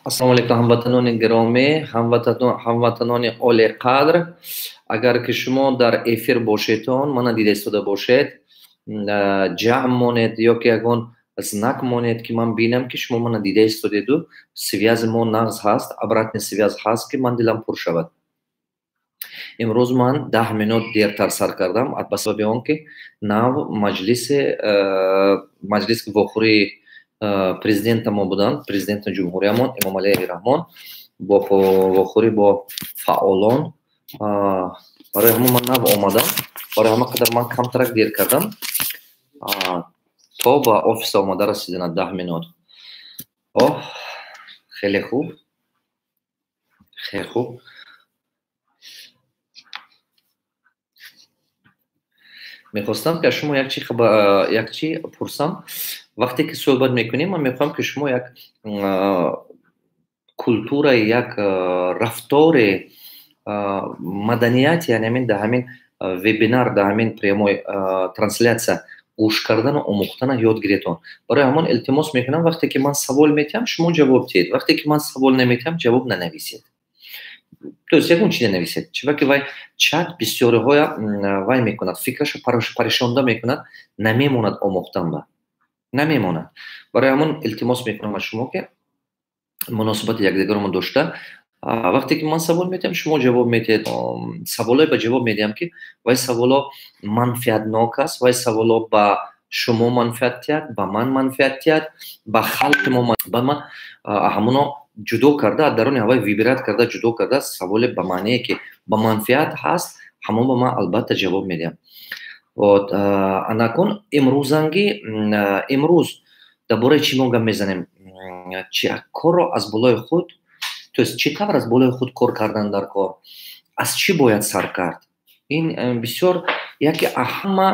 Ассалому алайкум, ҳамватанони гиромӣ, ҳамватанони олиқадр. Агар ки шумо дар эфир бошедон, мана дида истода бошед, ҷамъ монед ё ки ягон знак монед, ки ман бинам, ки шумо мана дида истодеду связи мо нағз ҳаст, обратный связь ҳаст, ки ман дилам пур шавад. Имрӯз ман 10 минут дертар сар кардам, ба сабаби он ки нав маҷлиси вохӯрии президентамо буданд, президенти ҷумҳуриямон Эмомалӣ Раҳмон бо вохӯрӣ бо фаъолон. Барои ҳамон ман нав омадам, барои ҳама қадар ман камтарак дер кардам то ба офис омада расидана 10 минут. Оҳ, хеле хуб, хеле хуб. Мехостам, ки аз шумо як чи пурсам. Вақте ки суҳбат мекунем, ман мехоҳам, ки шумо як культураи, як рафтори, маданияти, яъне ҳамин дар ҳамин вебинар, дар ҳамин прямой трансляция гӯш кардану омӯхтана ёд гиретон. Барои ҳамон илтимос мекунам, вақте ки ман савол метиҳам, шумо ҷавоб диҳед. Вақте ки ман савол наметиҳам, ҷавоб нанависед, то есть ягон чи нанависед, чунки вай чат бисёриҳоя вай мекунад, фикрашо парешонда мекунад, намемонад омӯхтан ба намемонад. Барои ҳамон илтимос мекунам аз шумо, ки муносибати якдигаромо дошта, вақте ки ман савол метиҳам, шумо ҷавоб медиҳед. Саволое ба ҷавоб медиҳам, ки вай саволо манфиатнок аст, вай саволо ба шумо манфиат диҳад, ба ман манфиат диҳад, ба халқи мо. Ба ман ҳамоно ҷудо карда, аз даруни ҳавай выбирать карда, ҷудо карда, саволе ба маънее ки ба манфиат ҳаст, ҳамон ба ман албатта ҷавоб медиҳам. Вот анакун имрӯзанги имрӯз дар бораи чӣ мо гап мезанем? Чи корро аз болои худ, то есть чӣ тавр аз болои худ кор кардан дар кор, аз чӣ бояд сар кард? Ин бисёр яке ҳама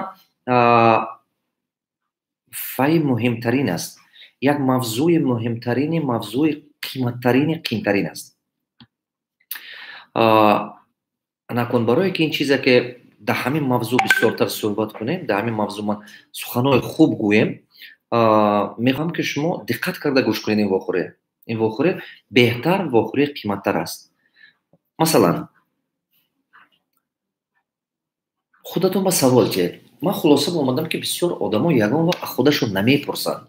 фай муҳимтарин аст, як мавзӯи муҳимтарини, мавзӯи қиматтарини, қимтарин аст. Анакун барое ки ин чизе ки дар ҳамин мавзӯъ бисёртар суҳбат кунем, дар ҳамин мавзӯъ ман суханҳои хуб гӯем, мехоҳам, ки шумо диққат карда гӯш кунед. Ин вохӯрӣ беҳтар, вохӯрии қиматтар аст. Масалан, худатон ба савол диҳед. Ман хулоса омадам, ки бисёр одамо ягон вақт аз худашон намепурсанд,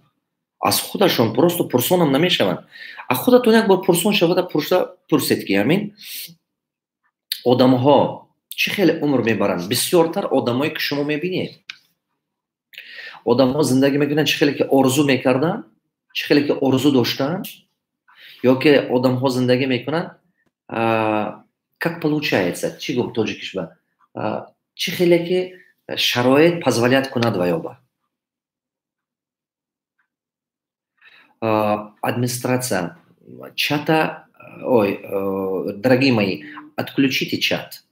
аз худашон просто пурсонам намешаванд. Аз худатон як бор пурсон шавада, пурсед, ки ҳамин одамҳо чӣ хеле умр мебаранд. Бисёртар одамое ки шумо мебинед, одамҳо зиндагӣ мекунанд чӣ хеле ки орзу мекарданд, чӣ хеле ки орзу доштанд, ё ки одамҳо зиндагӣ мекунанд как получается, чӣ гуфт тоҷикишба, чӣ хеле ки шароит позволять кунад ва ёба. Администрация чата, ой, дорогие мои, отключите чат.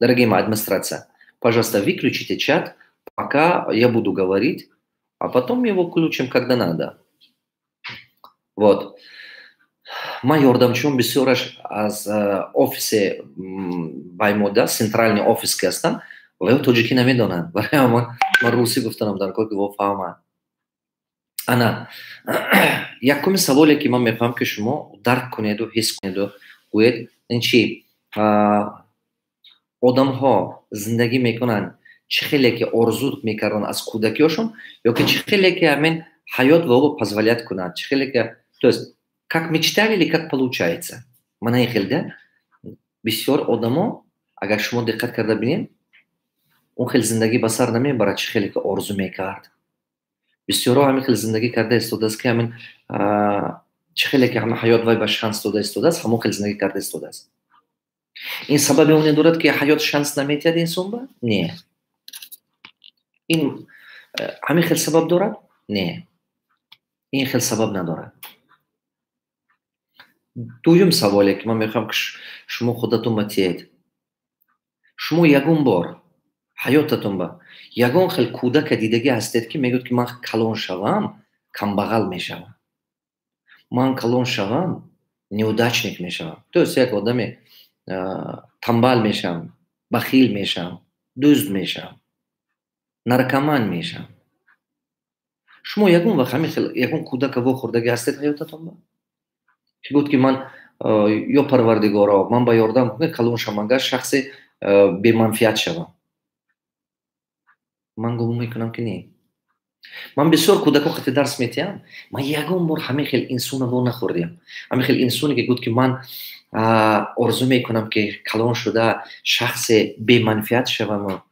Дорогие мои, администрация, пожалуйста, выключите чат, пока я буду говорить, а потом его включим, когда надо. Вот ман ёрдамчиён бисёраш аз офиси баймода, центральный офис ки ҳастанд, ва ё тоҷикӣ намедонанд, барои ҳамон ман русӣ гуфтанам дар кор, ки во фаҳманд. Ана якуми саволе ки ман мехоҳам, ки шумо дарк кунеду ҳис кунеду гӯед, ин чи: одамҳо зиндагӣ мекунанд чӣ хеле ки орзу мекарданд аз кӯдакиҳошон, ё ки чӣ хеле ки ҳамин ҳаёт ба ӯ позволять кунад, чӣ хеле ки, то есть как мечтали или как получается? Мана ин хел да бисёр одамо, агар шумо диққат карда бинед, он хел зиндагӣ ба сар намебарад, чӣ хеле ки орзу мекард. Бисёрҳо ҳамин хел зиндагӣ карда истодааст, ки ҳамин чӣ хеле ки ҳама ҳаёт вай ба шанс дода истодааст, ҳамон хел зиндагӣ карда истодааст. Ин сабаби оне дорад, ки ҳаёт шанс наметиҳад инсонба? Не. Ин ҳамин хел сабаб дорад? Не, ин хел сабаб надорад. Дуюм саволе ки ман мехоҳам, ки шумо худатон ба тиҳед: шумо ягон бор ҳаётатон ба ягон хел кӯдака дидагӣ ҳастед, ки мегӯяд, ки ман калон шавам, камбағал мешавам, ман калон шавам, неудачник мешавам, то есть як одаме тамбал мешавам, бахил мешавам, дузд мешавам, наркоман мешавам? Шумо ягон вақт ҳамин хел ягон кӯдака вохӯрдагӣ ҳастед ҳаётатон ба? Ки гуфт, ки ман, ё Парвардигоро, ман ба ёрдам кунед, калон шавам, агар шахси беманфиат шавам. Ман гумон мекунам, ки не. Ман бисёр кӯдако қати дарс метиҳам, ман ягон бор ҳамин хел инсона во нахӯрдиям. Ҳамин хел инсоне, ки гуфт, ки ман орзу мекунам, ки калон шуда шахси беманфиат шаваму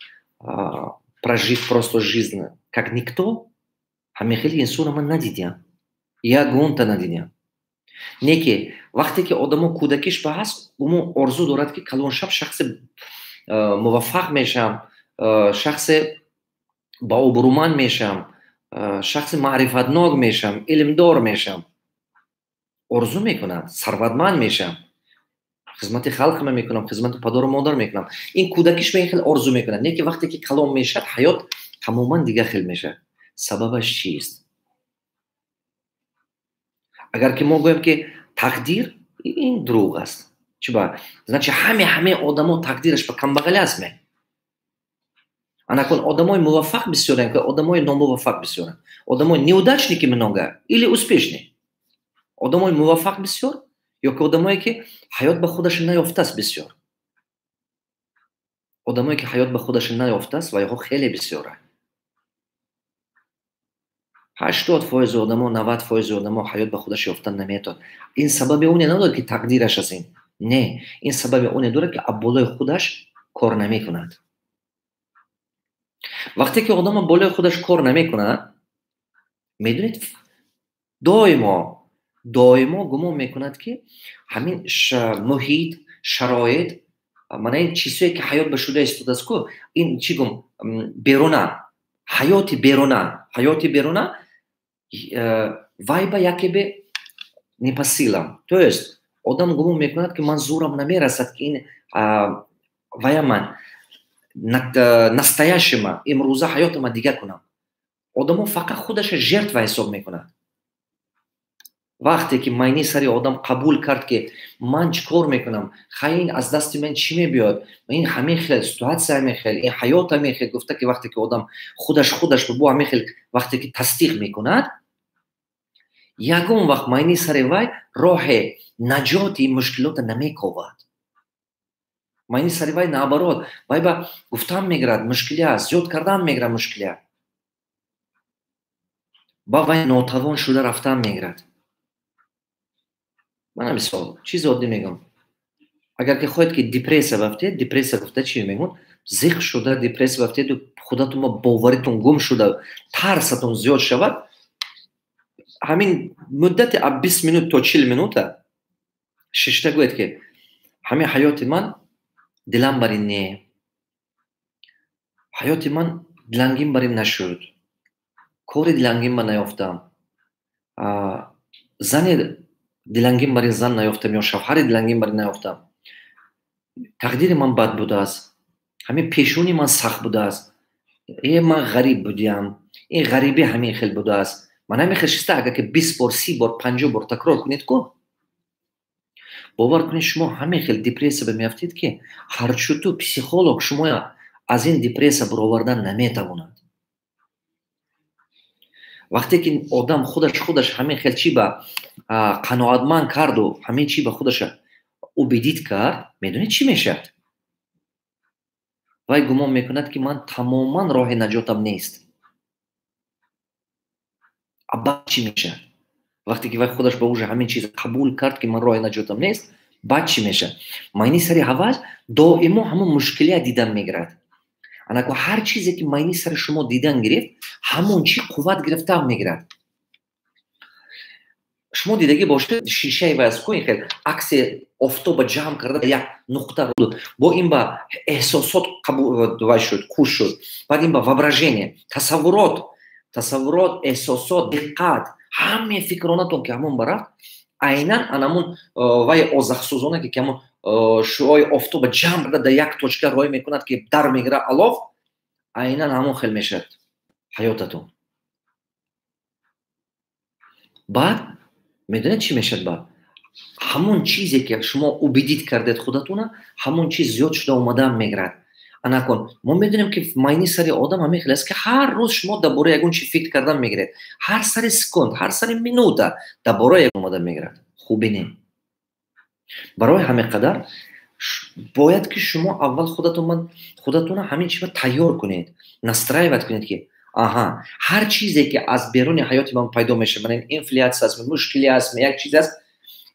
прожить просто жизнь как никто, ҳамин хел инсона ман надидиам. Ягонта надидиам. Не ки вақте ки одамо кӯдакиш ба ҳаст, уму орзу дорад, ки калон шаб шахси муваффақ мешавам, шахси баобрӯманд мешавам, шахси маърифатнок мешавам, илмдор мешавам. Орзу мекунад, сарватманд мешавам. Хизмати халқама мекунам, хизмати падару модар мекунам. Ин кӯдакиш ба ин хел орзу мекунад. Не ки вақте ки калон мешавад, ҳаёт тамоман дигар хел мешавад. Сабабаш чист? Агар ки мо гӯем, ки тақдир, ин дурӯғ аст. Чиба? Значит, ҳаме одамо тақдираш ба камбағалӣ аст ме? Анакун одамои муваффақ бисёранд, ки одамои номуваффақ бисёранд? Одамои неудачники много или успешный? Одамои муваффақ бисёр ё ки одамое, ки ҳаёт ба худаша наёфтааст, бисёр? Одамое, ки ҳаёт ба худаша наёфтааст, вайҳо хеле бисёранд. 80% одамо, 90% одамо ҳаёт ба худаш ёфтан наметавонад. Ин сабаби оне надорад, ки тақдираш аст ин. Не, ин сабаби оне дорад, ки аз болои худаш кор намекунад. Вақте ки одам болои худаш кор намекунад, медонед, доимо доимо гумон мекунад, ки ҳамин муҳит, шароит, мана ин чизҳое, ки ҳаёт ба шуда истодааст ку, ин чӣ гум, беруна, ҳаёти беруна, ҳаёти беруна вай ба яке бе не по силам. То есть одам гумон мекунад, ки ман зӯрам намерасад, ки ин вая ман настоящема имрӯза ҳаётама дигар кунам. Одамо фақат худаша жертва ҳисоб мекунад. Вақте ки майни сари одам қабул кард, ки ман чӣ кор мекунам, хай, ин аз дасти ман чӣ мебиёд, ин ҳамин хел ситуация, ҳамин хел ин ҳаёт, ҳамин хел гуфта, ки вақте ки одам худаш бо ҳамин хел вақте ки тасдиқ мекунад, ягон вақт майни сари вай роҳи наҷоти ин мушкилота намековад. Майни сари вай, наоборот, вай ба гуфтан мегирад, мушкилия зиёд кардан мегирад, мушкилия ба вай нотавон шуда рафтан мегирад. Мана мисол, чизи оддӣ мегӯям. Агар ки хоҳед, ки депрессия бафтед, депрессия гуфта чӣ мегӯн, зиқ шуда депрессия бафтеду худатон ба боваритон гум шуда, тарсатон зиёд шавад, ҳамин муддати аз 20 минут то 40 минута шишта гӯед, ки ҳамин ҳаёти ман дилам бар ин не, ҳаёти ман дилангин бар ин нашуд, кори дилангин ба наёфтам, зани дилангин бар ин зан наёфтам ё шавҳари дилангин бар ин наёфтам, тақдири ман бад будааст, ҳамин пешони ман сахт будааст, ман ғариб будиам, ин ғарибӣ ҳамин хел будааст. Ман ҳамин хел шиста, агар ки 20 бор, 30 бор, 50 бор такрор кунед ку, бовар кунед, шумо ҳамин хел депрессия ба меафтед, ки ҳарчуту психолог шумоя аз ин депрессия баровардан наметавонад. Вақте ки одам худаш ҳамин хел чӣ ба қаноатманд карду, ҳамин чӣ ба худаша убедить кард, медонед, чӣ мешавад? Вай гумон мекунад, ки ман тамоман роҳи наҷотам нест. Баъд чӣ мешавад? Вақте ки вай худаш ба уже ҳамин чиз қабул кард, ки ман роҳи наҷотам нест, баъд чӣ мешавад? Майни сари ҳавас доимо ҳамон мушкилия дидан мегирад. Анако ҳар чизе, ки майни сари шумо дидан гирифт, ҳамон чӣ қувват гирифта мегирад. Шумо дидагӣ бошед, шишаи вай аз ку, ин хел акси офтоба ҷамъ карда як нуқта бо ин ба эҳсосот вай шуд, куш шуд, баъд ин ба воображение, тасаввурот, эҳсосот, диққат, ҳамаи фикронатон ки ҳамон ба рафт, айнан анамун вай озахсӯзона, ки ҳамон шуои офтоба ҷамъ карда дар як точка рой мекунад, ки дар мегирад алов, айнан ҳамон хел мешавад ҳаётатон. Баъд медонед, чӣ мешавад? Баъд ҳамон чизе, ки шумо убедить кардед худатона, ҳамон чиз зиёд шуда омадан мегирад. Анакун мо медонем, ки майни сари одам ҳамин хел аст, ки ҳар рӯз шумо дар бораи ягон чи фикр кардан мегиред, ҳар сари секунд, ҳар сари минута дар бораи омадан мегирад. Хубе не. Барои ҳамин қадар бояд ки шумо аввал худатонро ҳамин чиза тайёр кунед, настраивать кунед, ки аҳа, ҳар чизе ки аз беруни ҳаёти ман пайдо мешавад, мана инфляция аст, мушкилӣ аст, як чиз аст,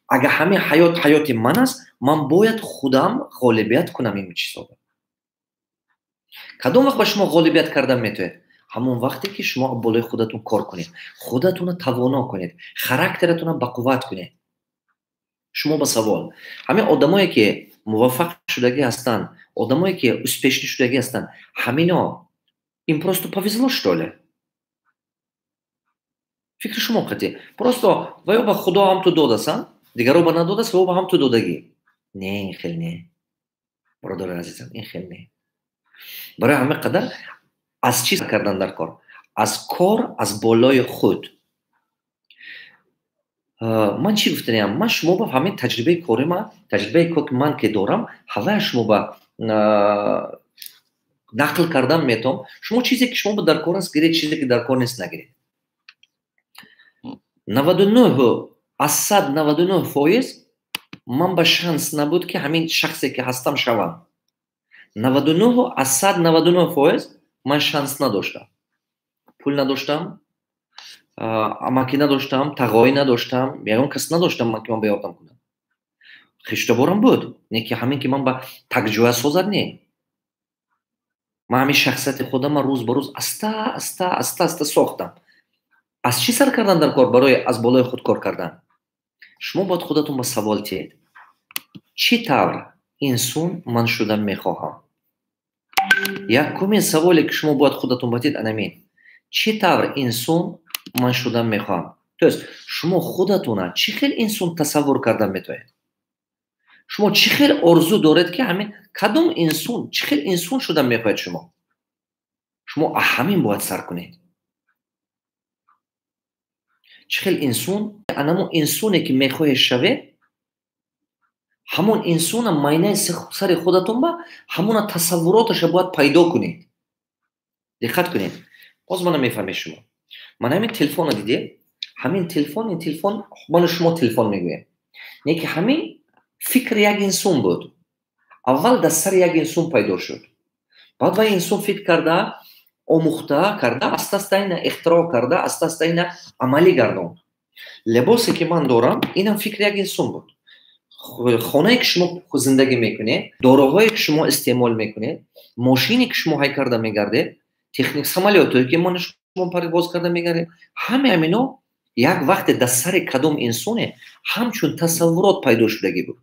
агар ҳамин ҳаёт ҳаёти ман аст, ман бояд худам ғолибият кунам ин чизҳоро. Кадом вақт ба шумо ғолибият кардан метавонед? Ҳамон вақте ки шумо болои худатон кор кунед, худатонро тавоно кунед, характератонро бақувват кунед. Шумо ба савол: ҳамин одамое ки муваффақ шудагӣ ҳастанд, одамое ки успешный шудагӣ ҳастанд, ҳамино им просто повезло, что ли? Фикри шумо қатӣ, просто ва ё ба Худо ҳам ту додасан, дигаро ба надодаст, ва ба ҳам ту додагӣ? Не, ин хел не, бародари азизам, ин хел не. Барои ҳамин қадар аз чӣ кардан дар кор? Аз кор аз болои худ. Ман чӣ гуфтаниям? Ман шумо ба ҳамин таҷрибаи кори ман, таҷрибаи кор ман ки дорам, ҳавая шумо ба нақл кардан метавонам. Шумо чизе ки шумо ба дар кор аст, гиред, чизе ки дар кор нест, нагиред. 99 аз 100 99% ман ба шанс набуд, ки ҳамин шахсе ки ҳастам шавам. 99 аз 100 99% ман шанс надоштам, пул надоштам, амакӣ надоштам, тағоӣ надоштам, ягон кас надоштам ман, ки ман ба ёрдам кунам. Хештоборам буд, не ки ҳамин ки ман ба такҷоя созад, не. Ман ҳамин шахсияти худама рӯз ба рӯз аста аста, аста аста сохтам. Аз чӣ сар кардан дар кор? Барои аз болои худ кор кардан шумо бояд худатон ба савол тиҳед: чӣ тавр инсон ман шудан мехоҳам? Якумин саволе ки шумо бояд худатон батиҳед, анамин: чӣ тавр инсон ман шудан мехоҳам? То есть шумо худатона чӣ хел инсон тасаввур кардан метавонед? Шумо чӣ хел орзу доред, ки ҳамин кадом инсон, чӣ хел инсон шудан мехоҳед шумо? Шумо ҳамин бояд сар кунед: чӣ хел инсон. Анамо инсоне ки мехоҳед шавед, ҳамон инсона майнаи сари худатон ба ҳамона тасаввуроташа бояд пайдо кунед. Диққат кунед, боз мана мефаҳмед шумо. Ман ҳамин телефонро дидед, ҳамин телефон, ин телефон, ману шумо телефон мегӯем, не ки ҳамин фикри як инсон буд. Аввал дар сари як инсон пайдо шуд, баъд вай инсон фикр карда, омӯхта карда, аста аста ина ихтироъ карда, аста аста ина амалӣ гардонд. Либосе ки ман дорам, инам фикри як инсон буд. Хонае ки шумо зиндагӣ мекунед, доруҳое ки шумо истеъмол мекунед, мошине ки шумо ҳай карда мегардед, техник, самолётое ки ман шумо парвоз карда мегардем, ҳаме ҳамино як вақте дар сари кадом инсоне ҳамчун тасаввурот пайдо шудагӣ буд.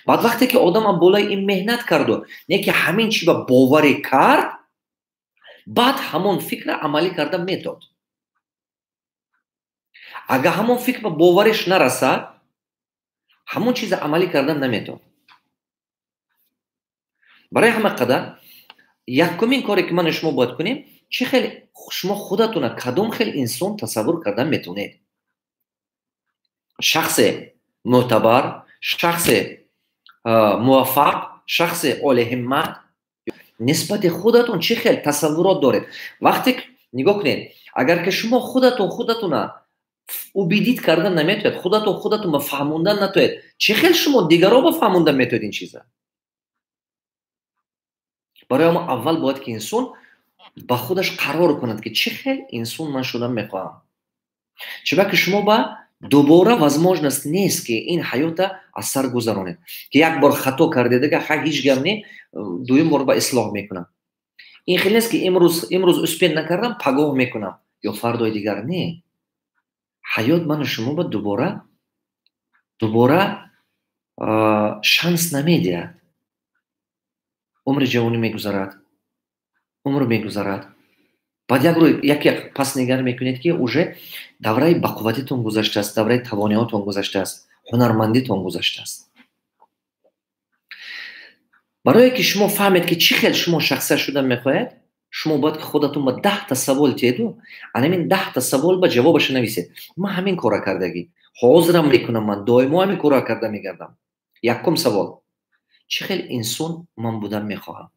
Баъд вақте ки одам болои ин меҳнат карду, не ки ҳамин чи ба боварӣ кард, баъд ҳамон фикра амалӣ карда метод. Агар ҳамон фикр ба бовариш нарасад, ҳамон чиза амалӣ кардан наметавон. Барои ҳама қадар якумин коре ки ману шумо бояд кунем: чӣ хел шумо худатона, кадом хел инсон тасаввур кардан метавонед? Шахсе мӯътабар, шахсе муваффақ, шахси олиҳиммат. Нисбати худатон чӣ хел тасаввурот доред? Вақте нигоҳ кунед, агар ки шумо худатон худатона убедить кардан наметавонед, худатон худатон ба фаҳмондан натавонед, чӣ хел шумо дигаро ба фаҳмондан метавонед ин чиза? Барои мо аввал бояд ки инсон ба худаш қарор кунад, ки чӣ хел инсон ман шудан мехоҳам. Чиба ки шумо ба дубора возможность нест, ки ин ҳаёта аз сар гузаронед, ки як бор хато кардедага, ха, ҳеҷ гап не, дуюм бор ба ислоҳ мекунам. Ин хел нест, ки имрӯз успеть накардам, пагоҳ мекунам ё фардои дигар. Не, ҳаёт ману шумо ба дубора шанс намедиҳад. Умри ҷавонӣ мегузарад, умр мегузарад, баъд як рӯй яке пас нигар мекунед, ки уже давраи бақувватитон гузаштааст, давраи тавониҳотон гузаштааст, ҳунармандитон гузаштааст. Барое ки шумо фаҳмед, ки чӣ хел шумо шахсия шудан мехоҳед, шумо бояд ки худатон ба 10-та савол тиҳеду анамин 10-та савол ба ҷавобаша нависед. Ман ҳамин кора кардагӣ, ҳозирам мекунам, ман доимо ҳамин кора карда мегардам. Якум савол: чӣ хел инсон ман будан мехоҳам?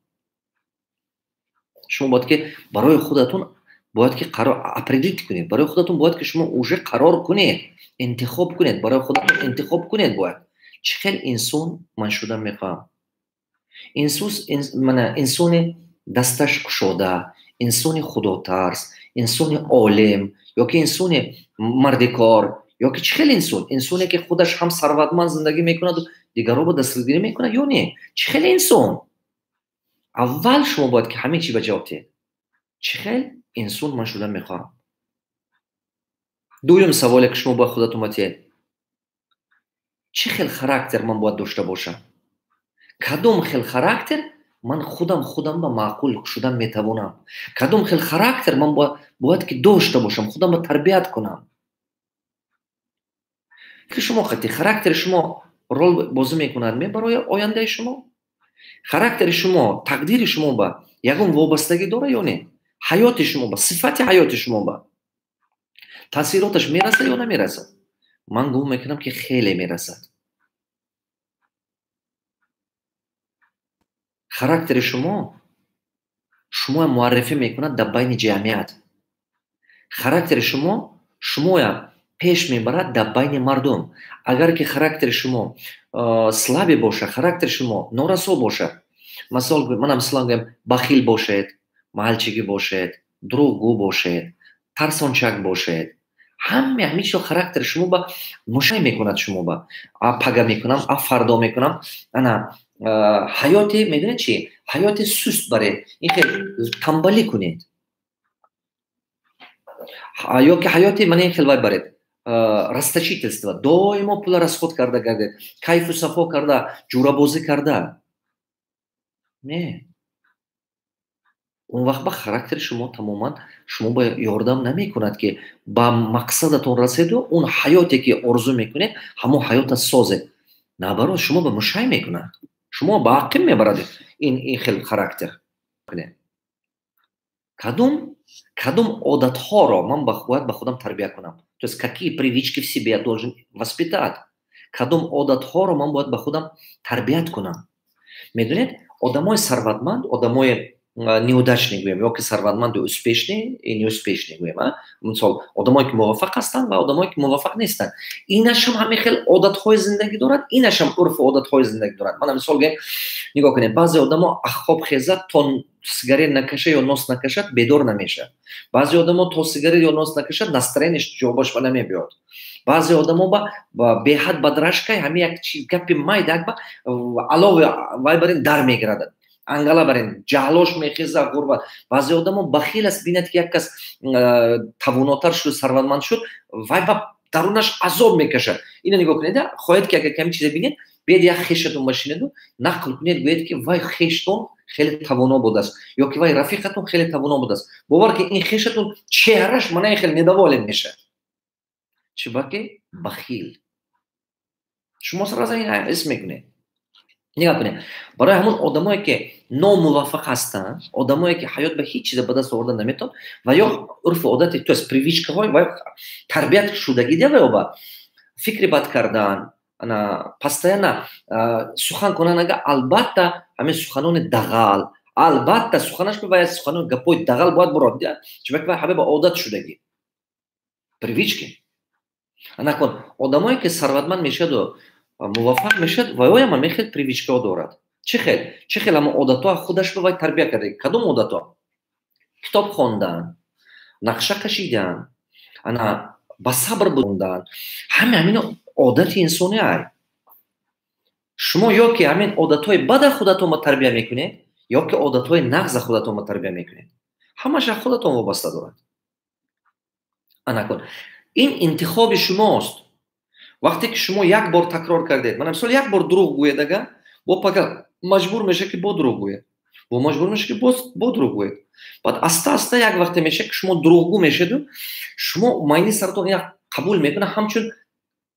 Шумо бояд ки барои худатон Бояд ки қарор определить кунед. Барои худатон бояд ки шумо уже қарор кунед, интихоб кунед, барои худатон интихоб кунед бояд. Чӣ хел инсон ман шудан мехоҳам? Мана инсони дасташ кушода, инсони худотарс, инсони олим, ёки инсони мардикор, ёки чӣ хел инсон? Инсоне ки худаш ҳам сарватманд зиндагӣ мекунаду дигарро дастгирӣ мекунад ё не? Чӣ хел инсон? Аввал шумо бояд ки ҳамин чи ба ҷавоб диҳед. Чӣ хел инсон ман шудан мехоҳам? Дуюм саволе ки шумо бояд худатон диҳед. Чӣ хел характер ман бояд дошта бошам? Кадом хел характер ман худам ба маъқул шудан метавонам? Кадом хел характер ман бояд ки дошта бошам, худам ба тарбият кунам? Ки шумо қати характери шумо рол бозӣ мекунад барои ояндаи шумо? Характери шумо, тақдири шумо ба ягон вобастагӣ дорад ё не? Ҳаёти шумо ба, сифати ҳаёти шумо ба таъсироташ мерасад ё намерасад? Ман гумон мекунам ки хеле мерасад. Характери шумо шумоя муаррифӣ мекунад дар байни ҷамъият. Характери шумо шумоя пеш мебарад дар байни мардум. Агар ки характери шумо слабый бошад, характери шумо норасо бошад, манам мисол гӯям, бахил бошед, маҳалчигӣ бошед, дурӯғгӯ бошед, тарсончак бошед, ҳамаи ҳамин чизо характери шумо ба мушай мекунад шумо ба. А пага мекунам, а фардо мекунам. Ана ҳаёти, медонед чи? Ҳаёти суст баред, ин хел тамбалӣ кунед. Ё ки ҳаёти мана ин хел вай баред. Расточительство, доимо пула расход карда гардед, кайфу сафо карда, ҷурабозӣ карда. Не. Он вақт ба характери шумо тамоман шумо ба ёрдам намекунад ки ба мақсадатон раседу он ҳаёте ки орзу мекунед, ҳамон ҳаёта созед. Наоборот, шумо ба мушай мекунад. Шумо ба ақим мебарад ин хел характер. Кадом одатҳоро ман бояд ба худам тарбия кунам? То есть какие привычки в себе я должен воспитать? Кадом одатҳоро ман бояд ба худам тарбият кунам? Медонед, одамои сарватманд, одамои неудачный гӯем, ё ки сарватманду успешный и неуспешный гӯем, мисол, одамое ки муваффақ ҳастанд ва одамое ки муваффақ нестанд. Инашам ҳамин хел одатҳои зиндагӣ дорад, инашам урфу одатҳои зиндагӣ дорад. Мана мисол гӯем, нигоҳ кунед, баъзе одамо аз хоб хезад то сигарет накашад ё нос накашад, бедор намешавад. Баъзе одамо то сигарет ё нос накашад, настроениеш ҷобаш ба намебиёд. Баъзе одамо ба беҳад бадрашкай ҳамин як гапи майда ба алови вай барин дар мегирад. Ангала барин, ҷаҳлош мехеза, ғурбат. Баъзе одамо бахил аст, бинад ки як кас тавонотар шуд, сарватманд шуд, вай ба дарунаш азоб мекашад. Ина нигоҳ кунед, хоҳед ки агар ками чизе бинед, биед як хешатон машинаду нақл кунед, гӯед ки вай хештон хеле тавоно будааст, ё ки вай рафиқатон хеле тавоно будааст. Бовар ки ин хешатон чеҳраш манаи хеле недоволен мешавад. Чӣ ба ки? Бахил. Шумо сразу ин ҳис мекунед. Нигоҳ кунед, барои ҳамон одамое ки номуваффақ ҳастанд, одамое ки ҳаёт ба ҳеҷ чиза ба даст оварда наметавонад, ва ё урфу одати, то есть привычкаҳои ва тарбият шудагӣ ва ё ба фикри бад кардан, ана постоянно сухан кунан, ага албатта ҳамин суханони дағал, албатта суханаш ба суханони гапои дағал бояд бурод, чунки вай ҳама ба одат шудагӣ, привычки. Ана кун одамое ки сарватманд мешаваду муваффақ мешавад, ва оям ҳамин хел привычкаҳо дорад. Чӣ хел? Чӣ хел ҳамон одатҳо худаш ба вай тарбия карда? Кадом одатҳо? Китоб хондан, нақша кашидан, ана ба сабр будан, ҳама ҳамин одати инсони ай. Шумо ё ки ҳамин одатҳои бада худатонро тарбия мекунед, ё ки одатҳои нағза худатонро тарбия мекунед. Ҳамааш аз худатон вобаста дорад. Ана кун, ин интихоби шумост. Вақте ки шумо як бор такрор кардед, мана мисол як бор дурӯғ гӯед, ага бо пага маҷбур мешавад ки бо дурӯғ гӯед, бо маҷбур мешавад ки боз бо дурӯғ гӯед. Баъд аста аста як вақте мешавад ки шумо дурӯғгӯ мешаведу, шумо майни саратон як қабул мекунад ҳамчун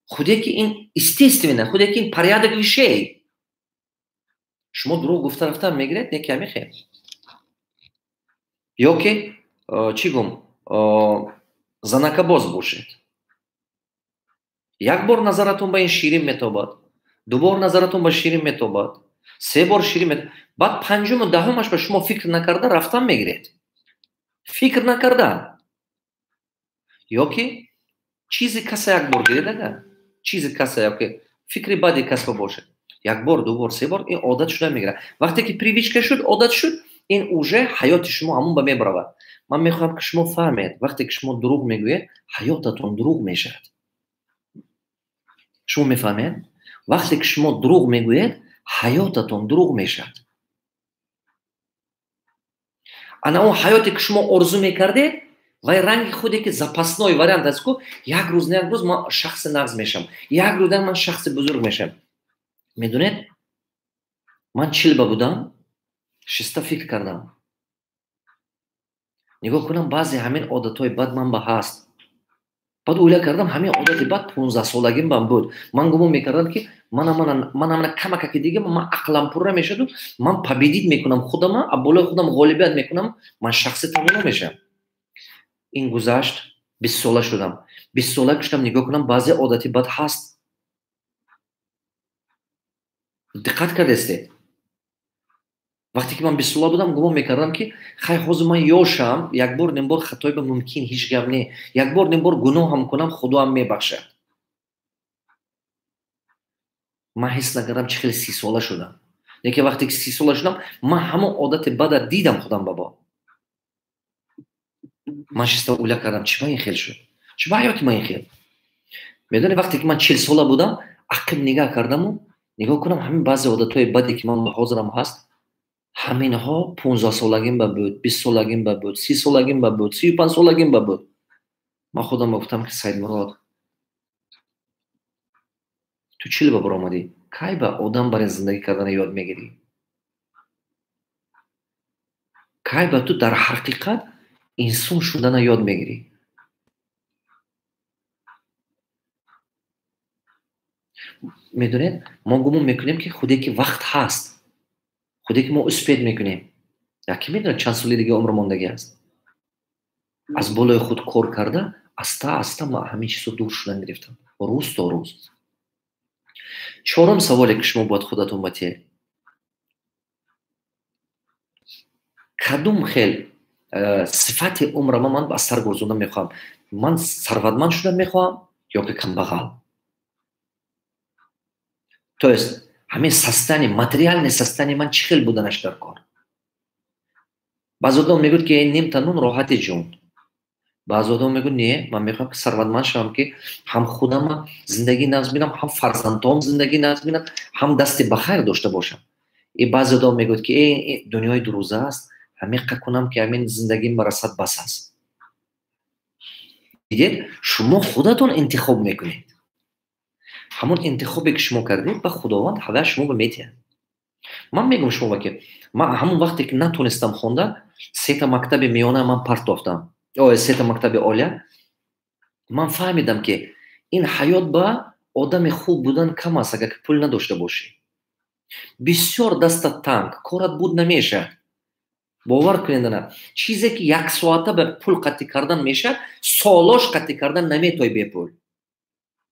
худе ки ин естественно, худе ки ин порядок вещей. Шумо дурӯғ гуфта рафта мегиред, не ки ҳамин хел. Ё ки чӣ гум, занакабоз бошед. Як бор назаратон ба ин ширин метобад, ду бор назаратон ба ширин метобад, се бор ширин метобад, баъд панҷуму даҳумаш ба шумо фикр накарда рафтан мегиред. Фикр накарда. Ёки чизи каса як бор гиред ага. Чизи каса ёки фикри бади касба бошад. Як бор, ду бор, се бор ин одат шуда мегирад. Вақте ки привычка шуд, одат шуд, ин уже ҳаёти шумо ҳамон ба мебаравад. Ман мехоҳам, ки шумо фаҳмед, вақте ки шумо дурӯғ мегӯед, ҳаётатон дурӯғ мешавад. Шумо мефаҳмед? Вақте ки шумо дурӯғ мегӯед, ҳаётатон дурӯғ мешавад. Ана он ҳаёте ки шумо орзу мекардед, вай ранги худе ки запасной вариант аст ку, як рӯз на як рӯз ман шахси нағз мешавам, як рӯз ман шахси бузург мешавам. Медонед, ман 40 ба будам, шиста фикр кардам. Нигоҳ кунам, баъзе ҳамин одатҳои бад ман ба ҳаст. Баъд o'йла кардам, ҳамин одати бад 15 солагим бам буд. Ман гумон мекардам, ки мана камакаки дига ман ақлам пурра мешаду, ман победить мекунам худама, а болои худам ғолибият мекунам, ман шахси тавоно мешавам. Ин гузашт, 20 сола шудам. 20 сола шудам, нигоҳ кунам, баъзе одати бад ҳаст. Диққат кардестед? Вақте ки ман 20 сола будам, гумон мекардам, ки хай, ҳозир ман ёшам, як бор ним бор хатои ба мумкин, ҳеҷ гап не, як бор ним бор гуноҳам кунам, худоам мебахшад. Ман ҳис накардам, чӣ хеле 30 сола шудам. Лекин вақте ки 30 сола шудам, ман ҳамон одати бада дидам худам бабо. Ман шиста o'йла кардам, чӣ ба ин хел шуд, чӣ ба ҳаёти ман ин хел? Медонед, вақте ки ман 40 сола будам, ақиб нигаҳ кардаму нигоҳ кунам, ҳамин баъзе одатҳои баде ки ман ҳозирам ҳаст, ҳаминҳо 15 солагим ба буд, 20 солагим ба буд, 30 солагим ба буд, 35 солагим ба буд. Ман худам гуфтам, ки Саидмурод, ту 40 ба баромадӣ, кай ба одам барои зиндагӣ кардана ёд мегирӣ? Кай ба ту дар ҳақиқат инсон шудана ёд мегирӣ? Медонед, мо гумон мекунем, ки худе ки вақт ҳаст, худе ки мо успеть мекунем. Яке медонад, чанд соли дига умр мондагӣ аст. Аз болои худ кор карда, аста аста ман ҳамин чизо дур шудан гирифтам, рӯз то рӯз. Чорум саволе, ки шумо бояд худатон батиҳед: кадом хел сифати умрама ман ба сар гузарондан мехоҳам? Ман сарватманд шудан мехоҳам ё ки камбағал? То есть ҳамин состояние, материальное состояние ман чӣ хел буданаш дар кор? Баъзе одам мегӯяд, ки нимта нун роҳати ҷон. Баъзе одам мегӯяд, не, ман мехоҳам, ки сарватманд шавам, ки ҳам худама зиндагӣ нағз бинам, ҳам фарзандҳоам зиндагӣ нағз бинам, ҳам дасти ба хайр дошта бошам. И баъзе одам мегӯяд, ки дунёи дурӯза аст, ҳамиқа кунам, ки ҳамин зиндагим барасад, бас аст. Дидед, шумо худатон интихоб мекунед. Ҳамон интихобе, ки шумо кардед, ба Худованд ҳавая шумо ба метиҳад. Ман мегӯям шумо, ки ман ҳамон вақте ки натонистам хонда, сета мактаби миёна ман партофтам, сета мактаби олия, ман фаҳмидам, ки ин ҳаёт ба одами хуб будан кам аст, агар ки пул надошта бошӣ. Бисёр дастат танг, корат буд намешавад. Бовар кунед, ана чизе ки як соата ба пул қатъӣ кардан мешавад, солош қатъӣ кардан наметои бепул.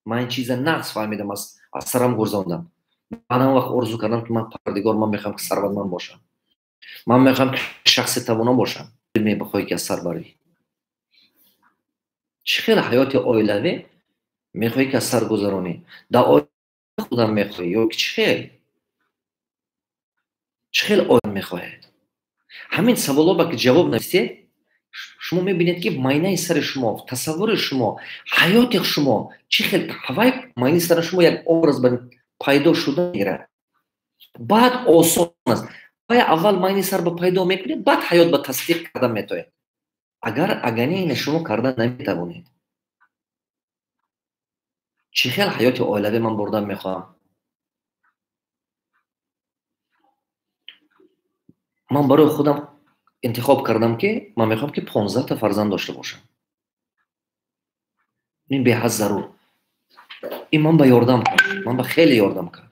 Ман ин чиза нағз фаҳмидам, аз сарам гузарондам. Ман он вақт орзу кардам, ки ман, Парвардигор, ман мехоҳам, ки сарватманд бошам, ман мехоҳам, ки шахси тавоно бошам. Мебихоҳӣ, ки аз сар барӣ? Чӣ хел ҳаёти оилавӣ мехоҳӣ, ки аз сар гузаронӣ? Дар оила худам мехоҳӣ ё ки чӣ хел, чӣ хел оила мехоҳед? Ҳамин саволҳо ки ҷавоб нависед, шумо мебинед, ки майнаи сари шумо, тасаввури шумо, ҳаёти шумо чӣ хел, ҳавай майнаи сари шумо як образ пайдо шуда мегирад. Баъд осон аст. Вай аввал майнаи сар ба пайдо мекунед, баъд ҳаёт ба тасдиқ карда метоед. Агар агане ина шумо карда наметавонед. Чӣ хел ҳаёти оилавӣ ман бурдан мехоҳам? Ман барои худам интихоб кардам, ки ман мехоҳам, ки 15-та фарзанд дошта бошам. Ин беҳад зарур. Ин ман ба ёрдам кард, ман ба хеле ёрдам кард.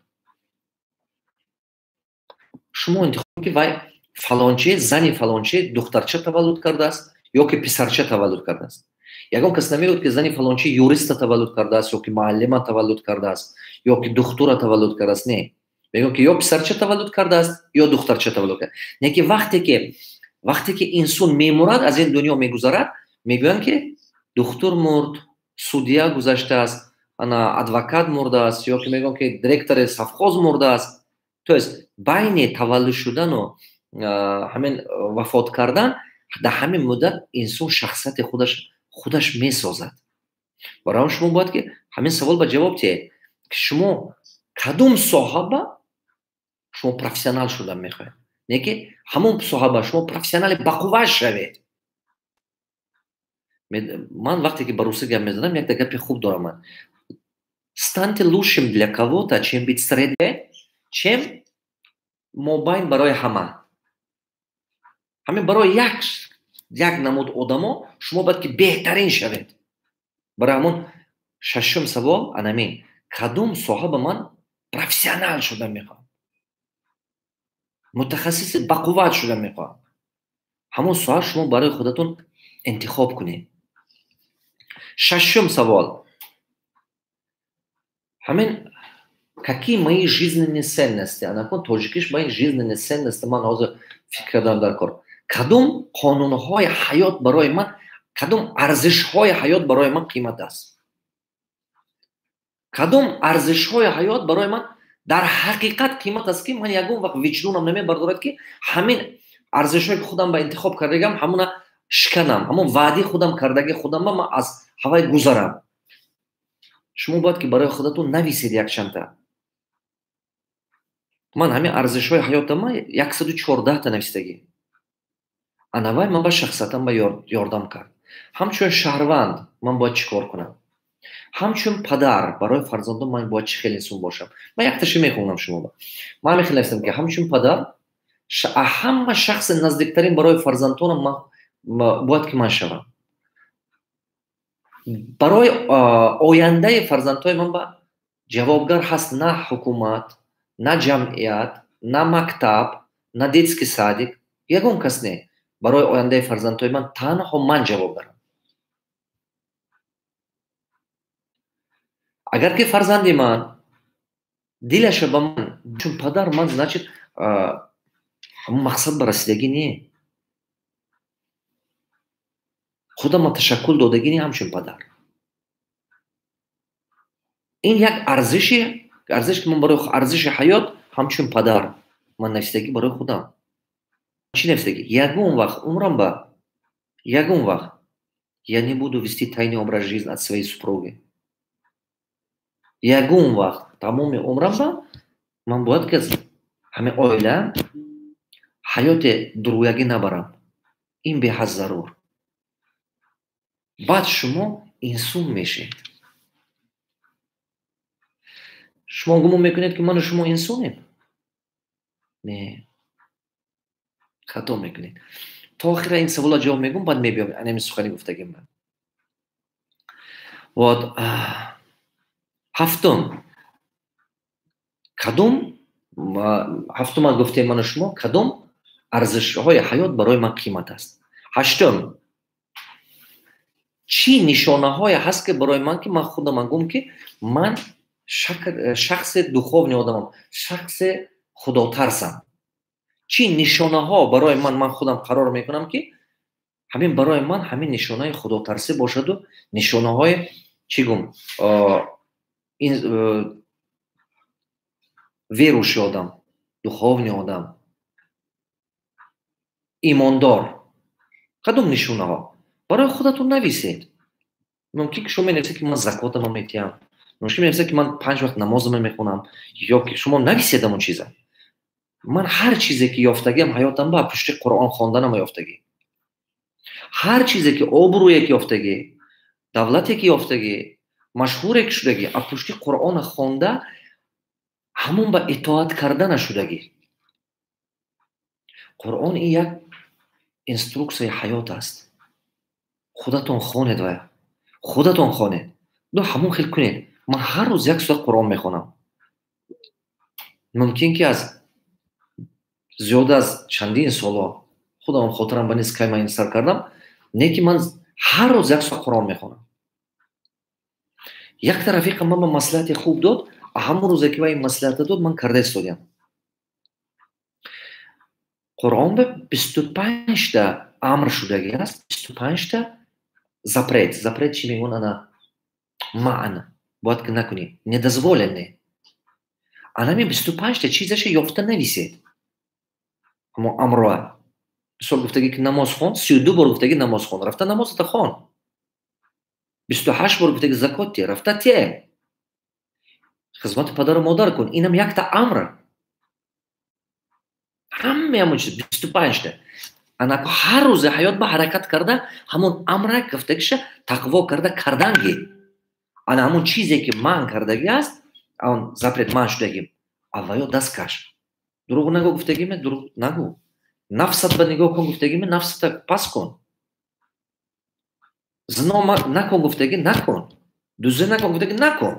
Шумо интихоб, ки вай фалончи, зани фалончи духтарча таваллуд кардааст ё ки писарча таваллуд кардааст. Ягон кас намегӯяд, ки зани фалончи юриста таваллуд кардааст ё ки муаллима таваллуд кардааст ё ки духтура таваллуд кардааст. Не, мегӯяд, ки ё писарча таваллуд кардааст, ё духтарча таваллуд кардааст. Не ки вақте ки Вақте ки инсон мемурад, аз ин дунё мегузарад, мегӯянд, ки духтур мурд, судья гузаштааст, ана адвокат мурдааст, ё ки мегӯянд, ки директори совхоз мурдааст. То есть байни таваллуд шудану ҳамин вафот кардан, дар ҳамин муддат инсон шахсияти худаш месозад. Барои ҳам шумо бояд ки ҳамин савол ба ҷавоб диҳед, ки шумо кадом соҳаба шумо профессионал шудан мехоҳед, не ки ҳамон соҳаба шумо профессионали бақувват шавед. Ман вақте ки ба русӣ гап мезанам, якта гапи хуб дорам ман: станьте лучшим для кого-то, чем быть средним, чем мобайн барои ҳама. Ҳамин барои як намуд одамо шумо бояд ки беҳтарин шавед. Барои ҳамон шашум савол анамин: кадом соҳа ба ман профессионал шудан мехоҳам, мутахассиси бақувват шудан мехоҳам? Ҳамон соҳа шумо барои худатон интихоб кунед. Шашум савол ҳамин: какие мои жизненные ценности? Анакун тоҷикиш мои жизненные ценности, ман ҳозир фикр кардам дар кор: кадом қонунҳои ҳаёт барои ман, кадом арзишҳои ҳаёт барои ман қимат аст, кадом арзишҳои ҳаёт барои ман дар ҳақиқат қимат аст, ки ман ягон вақт виҷдонам намебардорад, ки ҳамин арзишҳое ки худам ба интихоб кардагиам, ҳамуна шиканам, ҳамон ваъдаи худам кардаги худам ба ман аз ҳавай гузарам. Шумо бояд ки барои худатон нависед якчандта. Ман ҳамин арзишҳои ҳаётама 114-та навистагӣ. Анавай ман ба шахсиятам ба ёрдам кард. Ҳамчун шаҳрванд ман бояд чӣ кор кунам, ҳамчун падар барои фарзандон ман бояд чӣ хел инсон бошам? Ман якташа мехонам шумоба. Ман ҳамин хел навистам, ки ҳамчун падар ҳама шахси наздиктарин барои фарзандонам ман бояд ки ман шавам. Барои ояндаи фарзандҳои ман ба ҷавобгар ҳаст на ҳукумат, на ҷамъият, на мактаб, на детский садик, ягон кас не. Барои ояндаи фарзандҳои ман танҳо ман ҷавобгарам. Агар ки фарзанди ман дилаша ба ман чун падар ман, значит, ҳамон мақсад ба расидагӣ не, худама ташаккул додагӣ не ҳамчун падар. Ин як арзиши, арзиш ки ман барои арзиши ҳаёт ҳамчун падар ман нависидагӣ барои худам. Чӣ нависидагӣ? Ягон вақт умрам ба ягон вақт я не буду вести тайный образ жизни от своей супруги. Ягон вақт тамоми умрам ба ман бояд ки ҳамин оила ҳаёти дурӯягӣ набарам. Ин беҳад зарур. Баъд шумо инсон мешед. Шумо гумон мекунед, ки ману шумо инсонем? Не, хато мекунед. То охира ин савола ҷавоб мегӯм, баъд мебиём анами сухани гуфтагим ман. Вот ҳафтум, кадом ҳафтума гуфтем ману шумо: кадом арзишҳои ҳаёт барои ман қимат аст. Ҳаштум: чӣ нишонаҳое ҳаст, ки барои ман, ки ман худам гум, ки ман шахси духовный одамам, шахси худотарсам? Чӣ нишонаҳо барои ман худам қарор мекунам, ки ҳамин барои ман ҳамин нишонаи худотарсӣ бошаду нишонаҳои чӣ гум, верующий одам, духовный одам, имондор? Кадом нишонаҳо барои худатон нависед. Мумкин ки шумо менависед, ки ман закотама метиҳам, мумкин менависед, ки ман 5 вақт намозама мехонам, ё ки шумо нависед ҳамон чиза. Ман ҳар чизе ки ёфтагиам ҳаётам ба пушти Қуръон хонданама ёфтагӣ, ҳар чизе ки обрӯе ки ёфтагӣ, давлате ки ёфтагӣ, машҳуре ки шудагӣ, аз пушти Қуръона хонда, ҳамон ба итоат кардана шудагӣ. Қуръон ин як инструксияи ҳаёт аст. Худатон хонед ва худатон хонед, ду ҳамон хел кунед. Ман ҳар рӯз як соат Қуръон мехонам. Мумкин ки аз зиёда аз чандин соло, худам хотирам ба нест, кай ман ин сар кардам, не ки ман ҳар рӯз як соат Қуръон мехонам. Якта рафиқам ман ба маслиҳати хуб дод. Ҳамон рӯзе ки ва ин маслиҳата дод, ман карда истодиам. Қуръон ба 25-та амр шудагӣ аст, 25-та запрет. Запрет чӣ мегӯн? Ана маъна бояд ки накунӣ, недозволенный. Анами 25-та чизаша ёфта нависед. Ҳамо амроа. Мисол, гуфтагӣ ки намоз хон, 32 бор гуфтагӣ намоз хон, рафта намозата хон. 28 бор гуфтагӣ закот те, рафта те. Хизмати падару модар кун, инам якта амр. Ҳамаи ҳамон чиз 25-та. Анако ҳар рӯзи ҳаёт ба ҳаракат карда, ҳамон амра гуфтагиша тақво карда карданги. Ана ҳамон чизе ки манъ кардагӣ аст, он запрет манъ шудагӣ, авваё даст каш. Дурӯғ нагӯ гуфтагиме, дурӯғ нагӯ. Нафсат ба нигоҳ кун гуфтагиме, нафсата пас кун. Зино накун гуфтагӣ, накун. Дуздӣ накун гуфтагӣ, накун.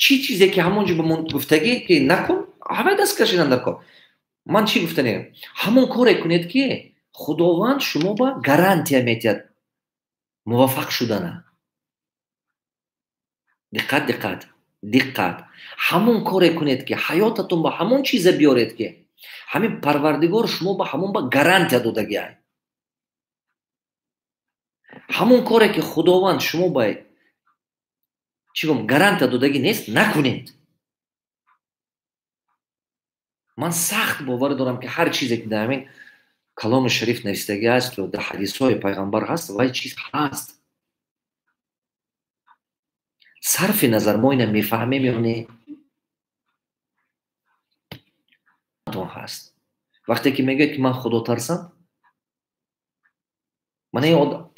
Чӣ чизе ки ҳамон ҷо ба гуфтагӣ ки накун, ҳамаи даст кашидан дар кор. Ман чӣ гуфтанем? Ҳамон коре кунед ки Худованд шумо ба гарантия метиҳад муваффақ шудана. Диққат, диққат, диққат. Ҳамон коре кунед ки ҳаётатон ба ҳамон чиза биёред ки ҳамин Парвардигор шумо ба ҳамон ба гарантия додагиай. Ҳамон коре ки Худованд шумо ба чӣ гум гарантия додагӣ нест, накунед. Ман сахт бовар дорам ки ҳар чизе ки дар ҳамин каломи шариф навистагӣ аст ё дар ҳадисҳои пайғамбар ҳаст, вай чиз ҳаст. Сарфи назар мо ина мефаҳмем ё не, ҳаст. Вақте ки мегӯяд ки ман худотарсам, ман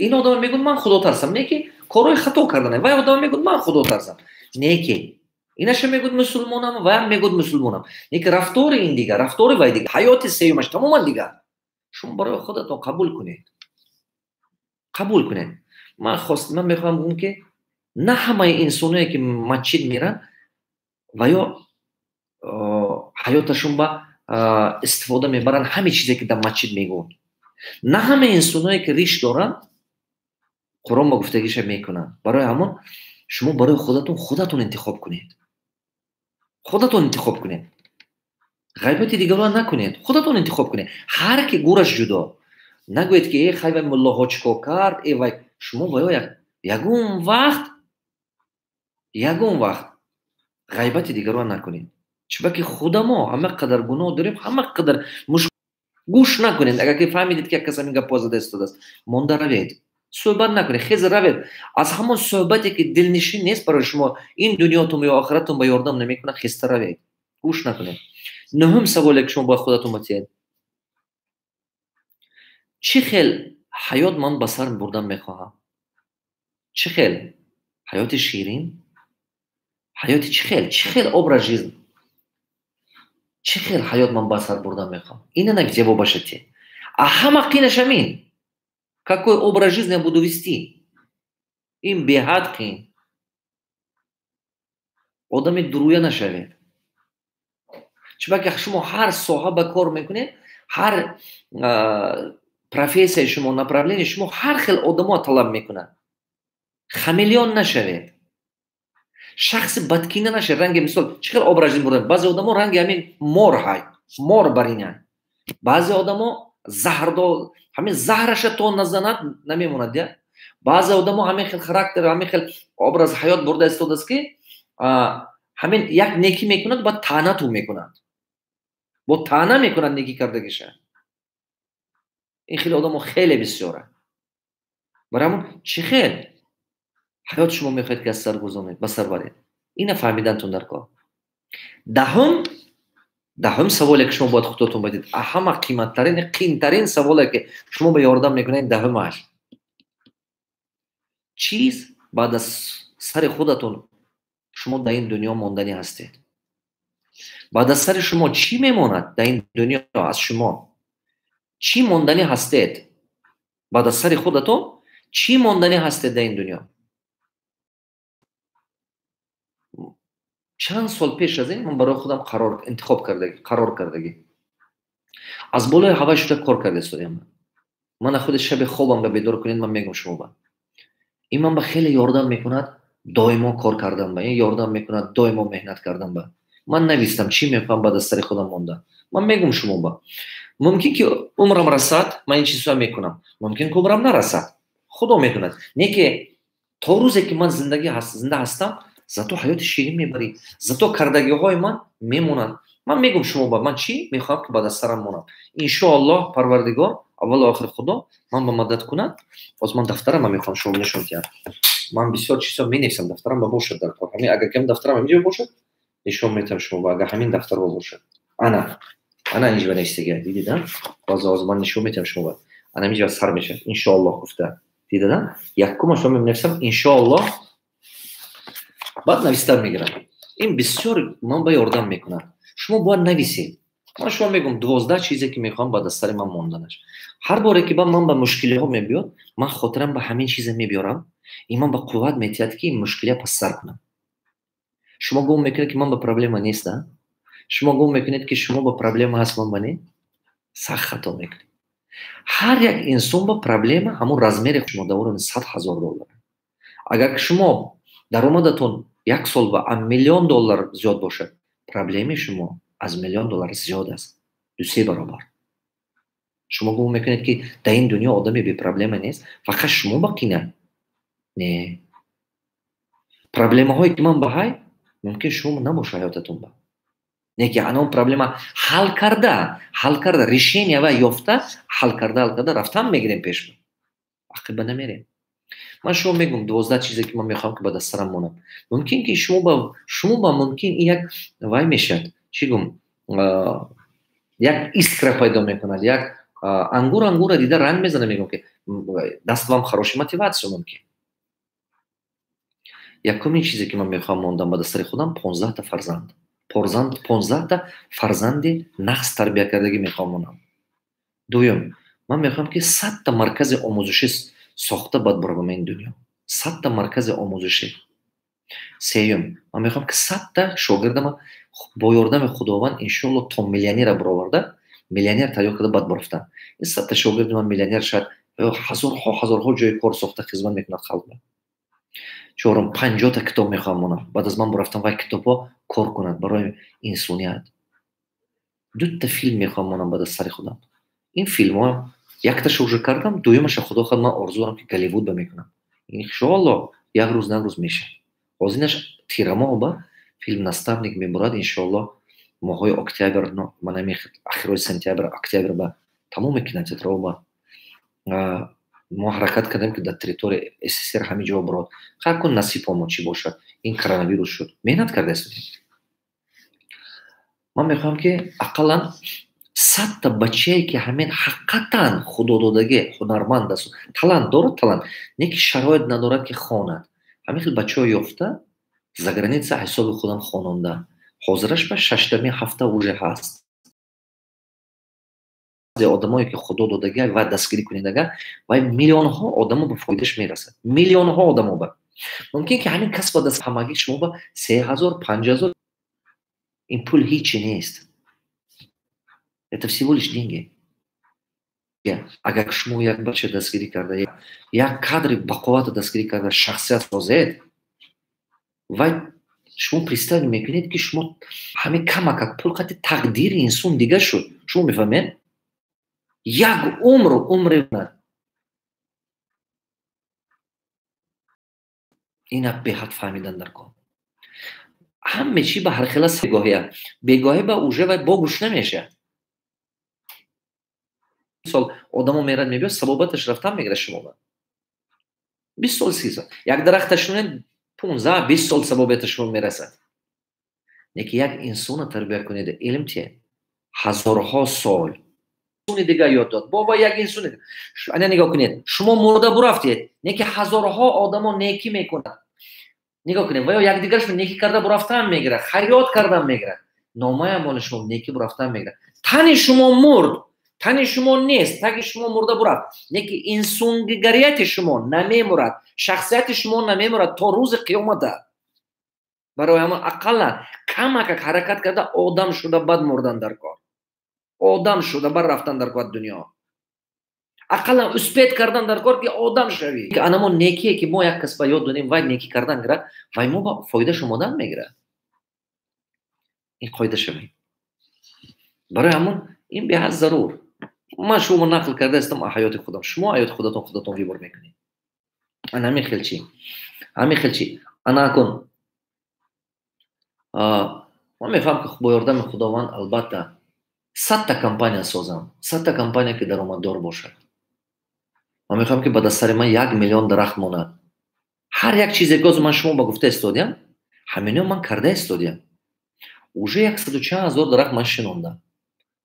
ин одам мегӯяд ман худотарсам, не ки корҳои хато кардане. Вай одам мегӯяд ман худотарсам, не ки инаша мегӯяд мусулмонам, ваям мегӯяд мусулмонам, не ки рафтори ин дигар, рафтори вай дигар, ҳаёти сеюмаш тамоман дигар. Шумо барои худатон қабул кунед, қабул кунед. Ман хост, ман мехоҳам гӯям ки на ҳамаи инсоное ки масҷид меранд ва ё ҳаёташон ба истифода мебаранд ҳаме чизе ки дар масҷид мегӯянд. На ҳамаи инсоное ки риш доранд Қуръон ба гуфтагиша мекунанд. Барои ҳамон шумо барои худатон худатон интихоб кунед. Худатон интихоб кунед. Ғайбати дигарон накунед. Худатон интихоб кунед. Ҳар ки гураш ҷудо. Нагӯед ки э хай вай муллоҳо чӣ кор кард, э вай. Шумо ва ё ягон вақт, ягон вақт ғайбати дигарон накунед. Чунки худамо ҳама қадар гуноҳ дорем, ҳама қадар гӯш накунед. Агар ки фаҳмидед ки як кас ҳамин гапҳо зада истодааст, монда равед. Суҳбат накунед, хез равед. Аз ҳамон суҳбате ки дилнишин нест барои шумо, ин дунётон ё охиратон ба ёрдам намекунад, хеста равед. Гӯш накунед. Нуҳум саволе ки шумо бояд худатон батиҳед. Чӣ хел ҳаёт ман ба сар бурдан мехоҳам? Чӣ хел? Ҳаёти ширин? Ҳаёти чӣ хел? Чӣ хел образ жизнь? Чӣ хел ҳаёт ман ба сар бурдан мехоҳам? Ина на ҷавобаша те. А ҳама қинаш ҳамин. Какой образ жизни я буду вести? Ин беҳад қин. Одами дуруя нашавед. Чунки шумо ҳар соҳа ба кор мекунед, ҳар профессияи шумо, направление шумо ҳар хел одамо талаб мекунад. Хамелеон нашавед. Шахси бадкина нашавед. Ранги мисол, чӣ хел образ жизни бурдан? Баъзе одамо ранги ҳамин мор ҳай, мор баринанд. Баъзе одамо заҳрдо, ҳамин заҳраша то назанад намемонад, я? Баъзе одамо ҳамин хел характер, ҳамин хел образ ҳаёт бурда истодааст ки ҳамин як некӣ мекунад, баъд таънату мекунад. Бо таъна мекунад некӣ кардагиша. Ин хеле одамо хеле бисёра. Барои ҳамон чӣ хел ҳаёт шумо мехоҳед ки аз сар гузонед, ба сар баред? Ина фаҳмидантон дар кор. Даҳум саволе ки шумо бояд худотон бидед, ҳама қиматтарин, қиинтарин саволе ки шумо ба ёрдам мекунед, даҳумаш. Чиз баъд аз сари худатон шумо дар ин дунё монданӣ ҳастед. Баъд аз сари шумо чӣ мемонад дар ин дунё аз шумо? Чӣ монданӣ ҳастед? Баъд аз сари худатон чӣ монданӣ ҳастед дар ин дунё? Чанд сол пеш аз ин ман барои худам қарор интихоб кардагӣ, қарор кардагӣ. Аз болои ҳавай шуда кор карда истодаям. Ман худи шаби хобам ба бедор кунед, ман мегӯм шумо ба. Ин ман ба хеле ёрдам мекунад доимо кор кардан ба, ин ёрдам мекунад доимо меҳнат кардан ба. Ман навистам, чӣ мехоҳам ба дастари худам монда. Ман мегум шумо ба. Мумкин ки умрам расад, ман ин чизҳоя мекунам. Мумкин ки умрам нарасад. Худо медонад. Не ки то рӯзе ки ман зинда ҳастам, зато ҳаёти ширин мебарӣ, зато кардагиҳои ман мемонанд. Ман мегум шумо ба ман чӣ мехоҳам ки ба дастарам монам. Иншоаллоҳ Парвардигор, аввалу охир Худо ман ба мадад кунад. Боз ман дафтарам мехоҳам шумо нишон диҳам. Ман бисёр чизҳо менависам, дафтарам ба бошад дар кор. Ҳамин агар кам дафтарам ҳаминҷо бошад, нишон метам шумо ба агар ҳамин дафтар бошад. Ана, ана инҷо навиштага, дидед, а? Боз ман нишон метам шумо ба. Ана инҷо сар мешавад. Иншоаллоҳ гуфта. Дидед, а? Якум шумо менависам иншоаллоҳ. Баъд навистан мегирам. Ин бисёр ман ба ёрдам мекунад. Шумо бояд нависед. Ман шумо мегӯям 12 чизе ки мехоҳам ба дастари ман монданаш. Ҳар боре ки ба ман ба мушкилиҳо мебиёд, ман хотирам ба ҳамин чиза мебиёрам. Ин ман ба қувват метиҳад ки ин мушкилия пас сар кунам. Шумо гумон мекунед ки ман ба проблема нест, а? Шумо гумон мекунед ки шумо ба проблема ҳаст, ман ба не? Сахт хато мекунед. Ҳар як инсон ба проблема ҳамон размери шумо даврони 100 000 доллар. Агар шумо даромадатон як сол ба $1 миллион зиёд бошад, проблеми шумо аз $1 миллион зиёд аст, 2-3 баробар. Шумо гумон мекунед ки дар ин дунё одаме бепроблема нест, фақат шумо ба қина. Не. Проблемаҳое ки ман ба ҳай, мумкин шумо набошад ҳаётатон ба. Не ки анон проблема ҳал карда, решения ва ёфта, ҳал карда рафтан мегирем пеш. Ақиба намерем. Ман шумо мегӯм 12 чизе ки ман мехоҳам ки ба дастарам монам. Мумкин ки шумо ба мумкин як вай мешавад. Чӣ гум? Як искра пайдо мекунад, як ангура дида ранг мезанад, мегӯм ки даст вам хороший мотивация мумкин. Якумин чизе ки ман мехоҳам мондам ба дастари худам 15 та фарзанд. 15 та фарзанди нағз тарбия кардагӣ мехоҳам монам. Дуюм, ман мехоҳам ки 100 та маркази омӯзишӣ сохта бад баровам ин дунё. 100 та маркази омӯзишӣ. Сеюм, ман мехоҳам ки 100 та шогирдама бо ёрдами Худованд иншоаллоҳ то миллионера бароварда, миллионер тайёр карда бад барофтан. Ин 100 та шогирди ман миллионер шавад, ҳазорҳо ҷои кор сохта хизмат мекунад халқро. Чорум, 50 та китоб мехоҳам монам. Баъд аз ман бурафтам вай китобҳо кор кунад барои инсоният. 2 та филм мехоҳам монам баъд аз сари худам. Ин филмҳо якташа уже кардам, дуюмаша Худо хоҳад ман орзу дорам ки Голливуд ба мекунам. Иншоаллоҳ як рӯз на рӯз мешавад. Ҳозинаш тирамоҳ ба филм Наставник мебурад иншоаллоҳ моҳҳои октябр, ман ҳамин ахирои сентябр, октябр ба тамоми кинотеатрҳо ба мо ҳаракат кардем ки дар территорияи СССР ҳамин ҷо бурод. Ҳар кун насибҳомо чӣ бошад. Ин коронавирус шуд. Меҳнат кардаст. Ман мехоҳам ки ақаллан 100 та бачае ки ҳамин ҳақиқатан худододагӣ ҳунарманд аст, талант дорад, талант, не ки шароит надорад ки хонад. Ҳамин хел бачаҳо ёфта за граница ҳисоби худам хононда. Ҳозираш ба 6-ми ҳафта уже ҳаст. Одамое ки худо додага ва дастгирӣ кунедага, вай миллионҳо одамо ба фоидааш мерасад. Миллионҳо одамо ба. Мумкин ки ҳамин кас ба даст ҳамагӣ шумо ба 3000, 5000 ин пул ҳичи нест. Это всего лишь деньги. Агар шумо як бача дастгирӣ карда, як кадри бақуввата дастгирӣ карда, шахсият созед, вай шумо представ мекунед ки шумо ҳамин камакак пул қати тақдири инсон дигар шуд. Шумо мефаҳмед? Як умр умри ина беҳад фаҳмидан дар кор. Ҳаме чӣ ба ҳар хела бегоҳия. Бегоҳӣ ба уже вай бо гӯш намешавад. Сол одамо мерад мебиёд, сабобаташ рафтан мегирад шумо ба. 20 сол, 30 сол. Як дарахта шунед 15-20 сол сабобаташ шумо мерасад. Неки як инсона тарбия кунед, илм те ҳазорҳо сол дига ёд дод. Бо як инсон. Ана нигоҳ кунед. Шумо мурда бурафтед, неки ҳазорҳо одамо некӣ мекунад. Нигоҳ кунед, ва ё якдигарашон некӣ карда бурафтан мегирад, хайрот кардан мегирад. Номаи амоли шумо некӣ бурафтан мегирад. Тани шумо мурд, тани шумо нест, таги шумо мурда бурафт. Неки инсонгарияти шумо намемурад, шахсияти шумо намемурад то рӯзи қиёмата. Барои ҳамон ақаллан камакак ҳаракат карда одам шуда бад мурдан дар кор. Одам шуда бар рафтан дар кор дунё. Ақаллан успет кардан дар кор ки одам шавӣ. Анамо некие ки мо як кас ба ёд донем, вай некӣ кардан гирад, вай мо ба фоида шумодан мегирад. Ин қоида шавед. Барои ҳамон ин беҳад зарур. Ман шумо нақл карда истам ҳаёти худам. Шумо ҳаёти худатон худатон выбор мекунед. Ана ҳамин хел чи. Ҳамин хел чи. Ана акун. Ман мефаҳмам, ки бо ёрдами Худованд албатта 100 та компания созам. 100 та компания, ки даромаддор бошад. Ман мехоҳам, ки ба дастари ман 1 миллион дарахт монад. Ҳар як чизе, ки ҳозир ман шумо ба гуфта истодиям, ҳамино ман карда истодиям. Уже яксаду чанд ҳазор дарахт ман шинондам.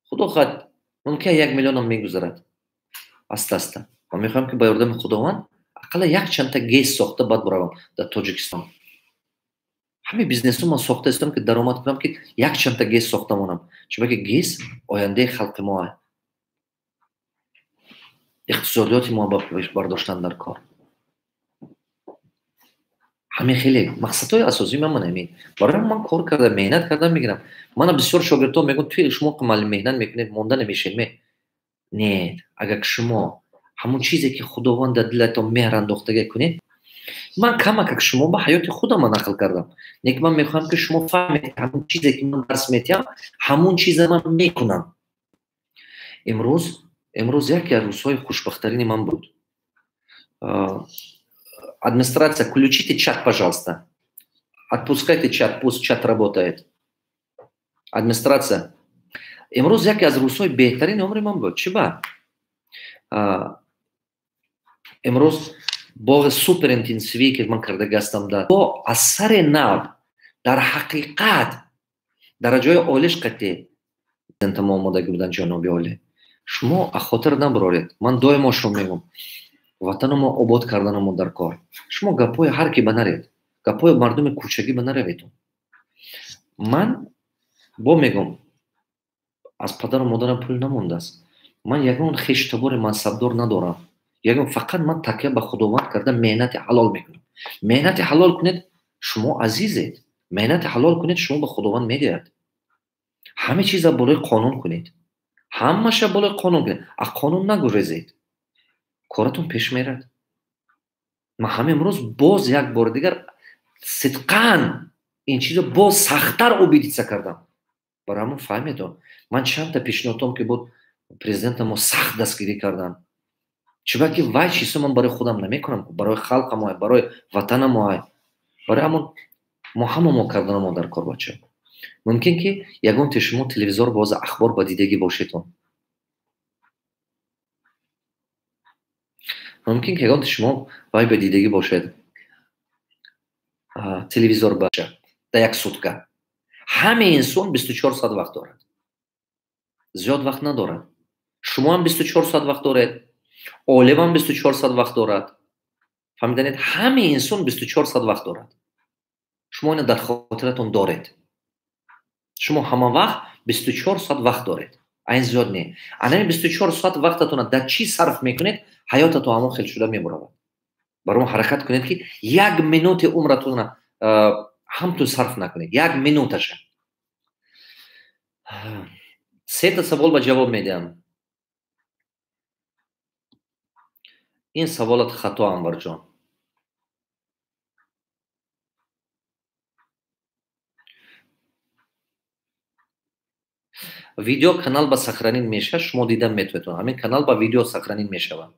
Худо хоҳад, мумкин 1 миллионам мегузарад. Аста аста. Ман мехоҳам, ки ба ёрдами Худованд ақалла як чандта ГЭС сохта баъд буравам дар Тоҷикистон. Ҳамин бизнесу ман сохта истодам, ки даромад кунам, ки як чандта ГЭС сохта монам. Чунки ГЭС ояндаи халқи мо, иқтисодиёти мо бардоштан дар кор. Ҳамин хеле мақсадҳои асосии ман ҳамин. Барои ман кор карда, меҳнат карда мегирам. Мана бисёр шогирдҳо мегӯянд: туи шумо меҳнат мекунед, монда намешед ме? Не, агар шумо ҳамон чизе, ки Худованд дар дилатон меҳр андохтага, кунед. Ман камакак шумо ба ҳаёти худам нақл кардам, лекин ман мехоҳам, ки шумо фаҳмед, ҳамон чизе, ки ман дарс метиҳам, ҳамон чиза ман мекунам. Имрӯз яке аз рӯзҳои хушбахттарини ман буд. Администрация, включите чат, пожалуйста. Отпускайте чат, пусть чат работает. Администрация. Имрӯз яке аз рӯзҳои беҳтарини умри ман буд. Чӣ ба? Имрӯз боғи супер интенсивӣ, ки ман кардаги ҳастам, дар бо аз сари нав, дар ҳақиқат дараҷаҳои олиш қатъи мо омодагӣ буданд. Ҷаноби олӣ, шумо ахотир набароред, ман доимо шумо мегӯм: ватану мо обод карданамо дар кор. Шумо гапҳои ҳар ки ба наред, гапҳои мардуми кӯчагӣ ба нараведум. Ман бо мегӯм, аз падару модарам пул намондааст, ман ягон хештабори мансабдор надорам, ягон. Фақат ман такя ба Худованд карда меҳнати ҳалол мекунам. Меҳнати ҳалол кунед, шумо азизед. Меҳнати ҳалол кунед, шумо ба Худованд медиҳад. Ҳама чиза болои қонун кунед, ҳамаша болои қонун кунед, аз қонун нагурезед, коратон пеш мерад. Ман ҳама имрӯз боз як бори дигар сидқан ин чизо боз сахттар убедиться кардам. Барои ҳамон фаҳмедон, ман чандта пешниҳодҳом, ки буд, президента мо сахт дастгирӣ кардам. Чунки вай чизо ман барои худам намекунам, барои халқамо, барои ватанамо. Барои ҳамон мо ҳама мо карданамо дар кор. Бача, мумкин ки ягонте шумо телевизор боз ахбор ба дидагӣ бошедон, мумкин ки ягонте шумо вай ба дидагӣ бошед телевизор бача. Дар як сутка ҳамаи инсон 24 соат вақт дорад, зиёд вақт надорад. Шумо ҳам 24 соат вақт доред, олимам 24 соат вақт дорад. Фаҳмиданед? Ҳамаи инсон 24 соат вақт дорад. Шумо ина дар хотиратон доред: шумо ҳама вақт 24 соат вақт доред, айн зиёд не. Анами 24 соат вақтатона дар чӣ сарф мекунед, ҳаётатон ҳамон хел шуда мебуравад. Барои ҳаракат кунед, ки як минути умратона ҳамту сарф накунед, як минуташа. Сета савол ба ҷавоб медиҳам. Ин саволат хато, Анварҷон. Видео канал ба сохранить мешавад, шумо дидан метавонед. Ҳамин канал ба видео сохранить мешавад.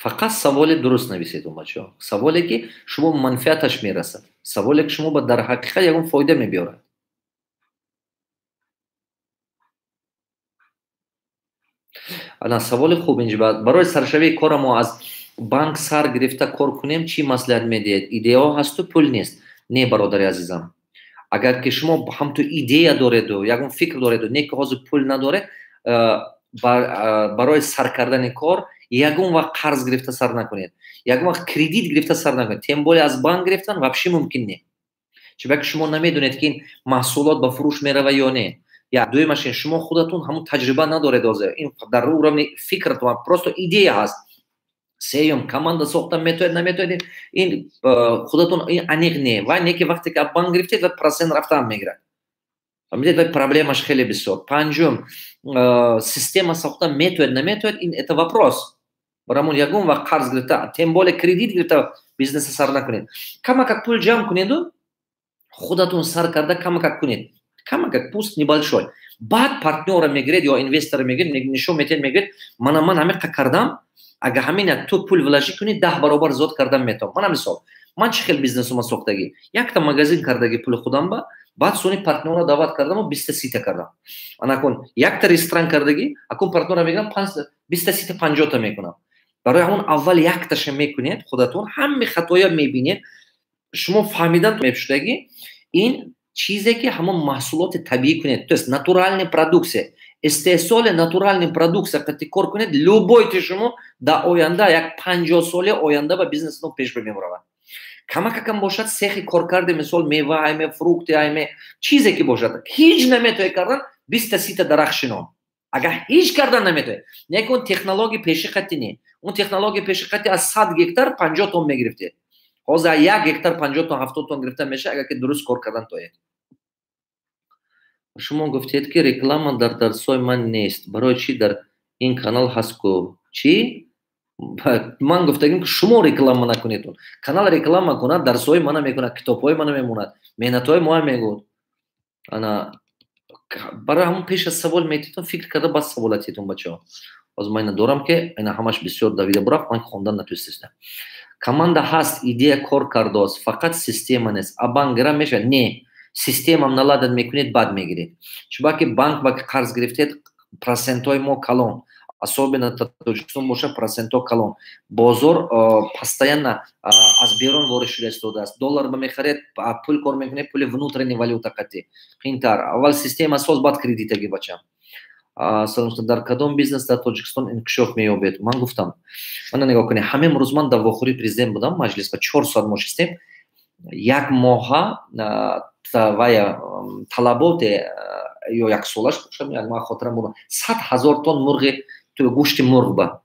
Фақат саволи дуруст нависед, бачаҳо, саволе, ки шумо манфиаташ мерасад, саволе, ки шумо ба дар ҳақиқат ягон фоида мебиёрад. Ана саволи хуб инҷа: барои саршавии кора мо аз банк сар гирифта кор кунем, чӣ маслиҳат медиҳед? Идеяҳо ҳасту, пул нест. Не, бародари азизам, агар ки шумо ҳамту идея дореду ягон фикр дореду, не ки ҳозир пул надоред, барои сар кардани кор ягон вақт қарз гирифта сар накунед, ягон вақт кредит гирифта сар накунед, тем более аз банк гирифтан вообще мумкин не. Чунки шумо намедонед, ки ин маҳсулот ба фурӯш мерава ё не. Як дуюмаш, ин шумо худатон ҳамун таҷриба надоред, ҳозир ин дар уровни фикратон просто идея ҳаст. Сеюм, команда сохта метавонед, наметавонед, ин худатон ин аниқ не. Ва не ки вақте ки банк гирифтед, ва процент рафтаам мегирад, фаҳмидед? Вай проблемаш хеле бисёр. Панҷум, система сохта метавонед, наметавонед, ин это вопрос. Барамон ягон вақт қарз гирифта, тем более кредит гирифта бизнеса сар накунед. Камакак пул ҷамъ кунеду, худатон сар карда камакак кунед. Камакак, пусть небольшой. Баъд партнёра мегиред ё инвестора мегиред, нишон метиҳед, мегиред: «Мана, ман ҳамиқа кардам, агар ҳамина ту пул вложить кунӣ, 10 баробар зиёд кардан метавонам». Мана мисол, ман чӣ хел бизнесума сохтагӣ? Якта магазин кардагӣ пули худам ба, баъд сони партнёра даъват кардаму 20-та, 30-та кардам. Анакун якта ресторан кардагӣ, акун партнёра мегирам, 20-та, 30-та, 50-та мекунам. Барои ҳамон аввал якташа мекунед худатон, ҳами хатоя мебинед, шумо фаҳмидан мешудагӣ. Ин чизе ки ҳамон маҳсулоти табиӣ кунед, то есть натуральный продукция, истеҳсоли натуральный продукция қати кор кунед, любой ти шумо дар оянда, як 50 соли оянда ба бизнесатон пеш мебаравад. Камакакам бошад, сехи коркарди, мисол, мева айме, фрукты айме, чизе ки бошад. Ҳеҷ наметавонед кардан, 20-та, 30-та дарахт шинон. Агар ҳеҷ кардан наметавонед, не, он технология пеши қати не, он технология пеши қати аз 100 гектар 50 тонн мегирифтед, ҳозир 1 гектар 50 тонн, 70 тонн гирифта мешавад, агар ки дуруст кор кардан тоед. Шумо гуфтед, ки реклама дар дарсҳои ман нест, барои чӣ дар ин канал ҳаст ку? Чӣ? Ман гуфтагим, ки шумо реклама накунедун, канал реклама кунад, дарсҳои мана мекунад, китобҳои мана мемонад, меҳнатҳои моа мегӯд. Ана барои ҳамон пеш аз савол метитон, фикр карда баъд савола титон, бачаҳо. Ҳозир ман ина дорам, ки ина ҳамаш бисёр давида бурафт, ман хондан натонистам. Команда ҳаст, идея кор кардааст, фақат система нест. А банк гира мешавад? Не, системам наладить мекунед, баъд мегиред. Чунки банк ба қарз гирифтед, процентҳои мо калон, особенно Тоҷикистон бошад, процентҳо калон. Бозор постоянно аз берун ворид шуда истодааст, доллар ба мехаред, пул кор мекунед, пули внутренний валюта қатӣ қиинтар. Аввал система соз, баъд кредитаги, бачам. Дар кадом бизнес дар Тоҷикистон инкишоф меёбед? Ман гуфтам, мана нигоҳ кунед, ҳамин рӯз ман дар вохӯрии президент будам, маҷлис ба 4 соат мо шистем. Як моҳа вая талаботе ё яксолаш бошад, ман хотирам буд, 100 000 тонн мурғи, гӯшти мурғ ба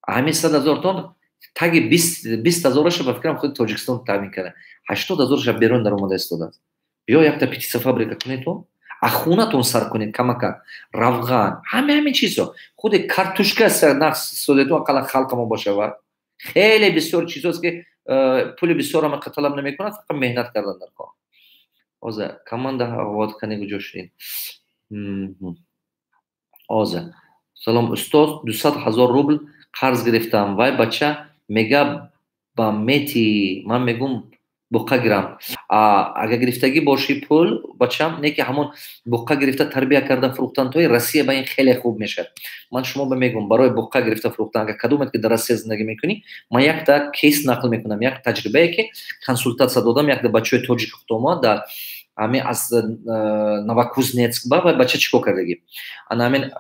ҳамин 100 000 тонн таги 20 ҳазораша, ба фикрам, худи Тоҷикистон таъмин карда, 80 ҳазораша берун даромада истодааст. Биё, якта птицефабрика кунедтон, а хунатон сар кунед, камакак равған, ҳаме ҳамин чизо, худи картушка нақс содетон, ақаллан халқамо бошавад. Хеле бисёр чизост, ки пули бисёрам талаб намекунад, фақат меҳнат кардан дар кор. Ҳозир команда вот кани куҷо шудем? Ҳозир. Салом, устоз, 200 000 рубл қарз гирифтам, вай бача мега ба мети, ман мегум буққа гирам. Агар гирифтагӣ бошӣ пул, бачам, не ки ҳамон буққа гирифта, тарбия карда, фурӯхтан тои Россия ба ин хеле хуб мешавад. Ман шумо ба мегӯм, барои буққа гирифта фурӯхтан, агар кадомет ки дар Россия зиндагӣ мекунӣ, ман якта кейс нақл мекунам, як таҷрибае, ки консултатсия додам якта бачаҳои тоҷики худомо дар ҳамин аз Новокузнецк ба. Вай бача чӣ кор кардагӣ? Ана ҳамин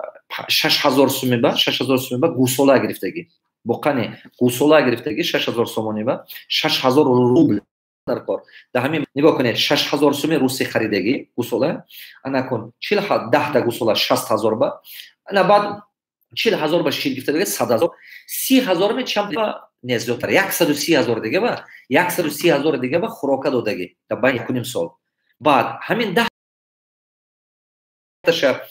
6000 суми ба, 6000 суми ба гӯсола гирифтагӣ, буққа не, гӯсола гирифтагӣ, 6000 сомонӣ ба, 6000 рубл дар кор. Дар ҳамин нигоҳ кунед, 6000 суми русӣ харидагӣ гӯсола. Ана кун чил 10-та гӯсола 60 000 ба, ана баъд 40 000 ба шир гирифта, 100 000, 30 000 ме чанд не, зиёдтар, 130 000 дига ба, 130 000 дига ба хӯрока додагӣ дар байни 1,5 сол. Баъд ҳамин 10-таша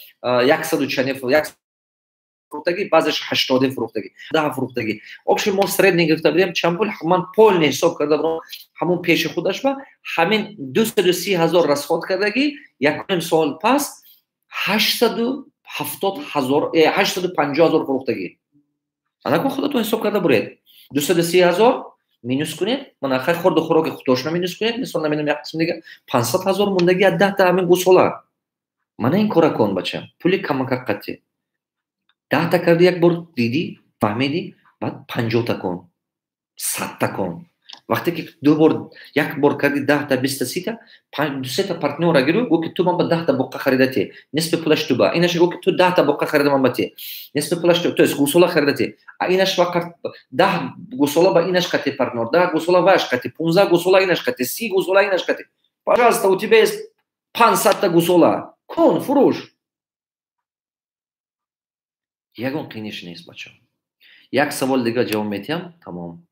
яксаду чане фурӯхтагӣ, баъзеш 80 фурӯхтагӣ, 10 фурӯхтагӣ. Общий мо средний гирифта будем чанд пул, ман полный ҳисоб карда будам. Ҳамон пеши худаш ба ҳамин 230 000 расход кардагӣ, 1,5 сол пас 870 000, 850 000 фурӯхтагӣ. Анаку худатон ҳисоб карда буред, 230 000 минус кунед, мана хай, хӯрду хӯроки худошона минус кунед, мисол, намедонам, як қисм дига, 500 000 мондагӣ аз 10-та ҳамин гӯсола. Мана ин кора кун, бача, пули камакак қатӣ 10-та карди, як бор дидӣ, фаҳмидӣ, баъд 50-та кун, 100-та кун. Вақте ки ду бор, як бор карди 10-та, 20-та, 30-та, дусета партнёра гиру, гӯ ки ту ман ба 10-та буққа харида те, нисфи пулаш ту ба, инаш гӯ ки ту 10-та буққа харида ман ба те, нисфи пулаш ту, то есть гӯсола харида те, а инаш вақт 10 гӯсола ба инаш қати партнёр, 10 гӯсола ваш қати, 15 гӯсола инаш қати, 30 гӯсола инаш қати. Пожалуйста, у тебя есть 500-та гӯсола, кун, фурӯш, ягон қииниш нест, бачаҳо. Як савол дига ҷавоб метиҳам, тамом.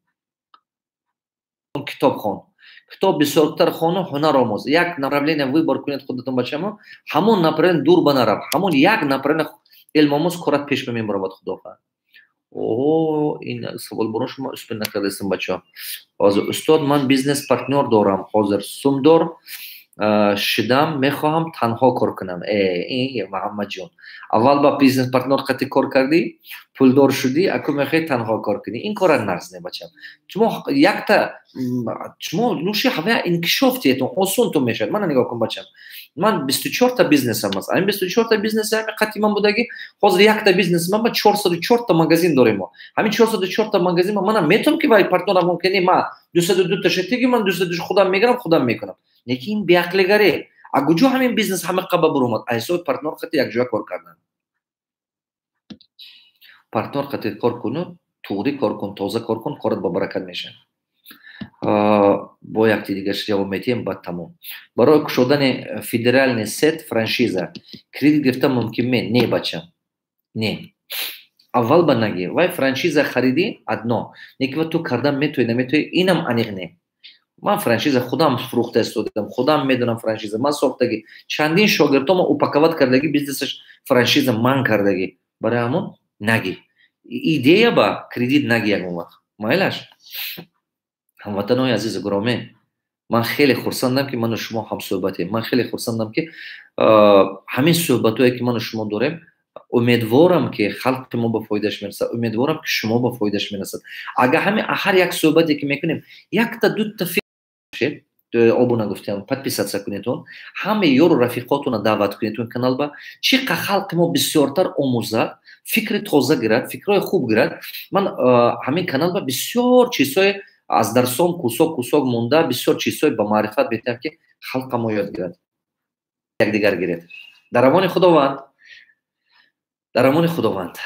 Китоб хон, китоб бисёртар хону ҳунар омӯз. Як направление выбор кунед худатон, бачамо, ҳамон направление дур ба нарав, ҳамон як направление илм омӯз, корат пеш мебаровад, худо хоҳад. О, ин саволборо шумо успел накардастам, бачаҳо. Ҳозир: «Устод, ман бизнес партнёр дорам, ҳозир сумдор шидам, мехоҳам танҳо кор кунам». Э, Муҳаммадҷон, аввал ба бизнес партнёр қати кор кардӣ, пулдор шудӣ, аку мехоҳӣ танҳо кор кунӣ. Ин кора нағз не, бачам. Шумо якта, шумо лучше ҳамая инкишоф диҳетон, осонтон мешавад. Мана нигоҳ кун, бачам, ман 24-та бизнесам аст. Ҳамин 24-та бизнес ҳами қати ман будагӣ. Ҳозир якта бизнес ман ба 404-та магазин дорем мо. Ҳамин 404-та магазин манам метавонам, ки вай партнёрам мумкин не, ма 202-таша теги, ман 202 худам мегирам, худам мекунам. Лекин ин беақлигарӣ. А куҷо ҳамин бизнес ҳама қаба буромад? А ҳисоби партнёр қати якҷоя кор кардан. Партнёр қати кор куну, туғрӣ кор кун, тоза кор кун, корат ба баракат мешавад. Бо якти дигарш ҷавоб медиҳем, баъд тамом. «Барои кушодани федеральный сеть франшиза кредит гирифтан мумкин ме?» Не, бачам, не. Аввал ба наги вай франшиза харидӣ одно, неки ва ту кардан метавонӣ, наметавонӣ, инам аниқ не. Ман франшиза худам фурӯхта истодам, худам медонам. Франшиза ман сохтагӣ, чандин шогирдомо упаковать кардагӣ, бизнесаш франшиза ман кардагӣ. Барои ҳамон наги, идея ба кредит наги ягон вақт. Майлаш, ҳамватанои азизу гиромӣ, ман хеле хурсандам, ки ману шумо ҳамсӯҳбатем. Ман хеле хурсандам, ки ҳамин суҳбатое, ки ману шумо дорем, умедворам, ки халқи мо ба фоидааш мерасад, умедворам, ки шумо ба фоидааш мерасад. Агар ҳамин ҳар як суҳбате, ки мекунем, якта дута фикр, обуна гуфтам, подписаться кунедон, ҳама ёру рафиқотона даъват кунедон канал ба. Чӣ қа халқи мо бисёртар омӯзад, фикри тоза гирад, фикрҳои хуб гирад. Ман ҳамин канал ба бисёр чизҳое аз дарсом кусок кусок монда, бисёр чизҳое ба маърифат метиҳам, ки халқа мо ёд гирад, якдигар гиред. Дар амони Худованд, дар амони Худованд.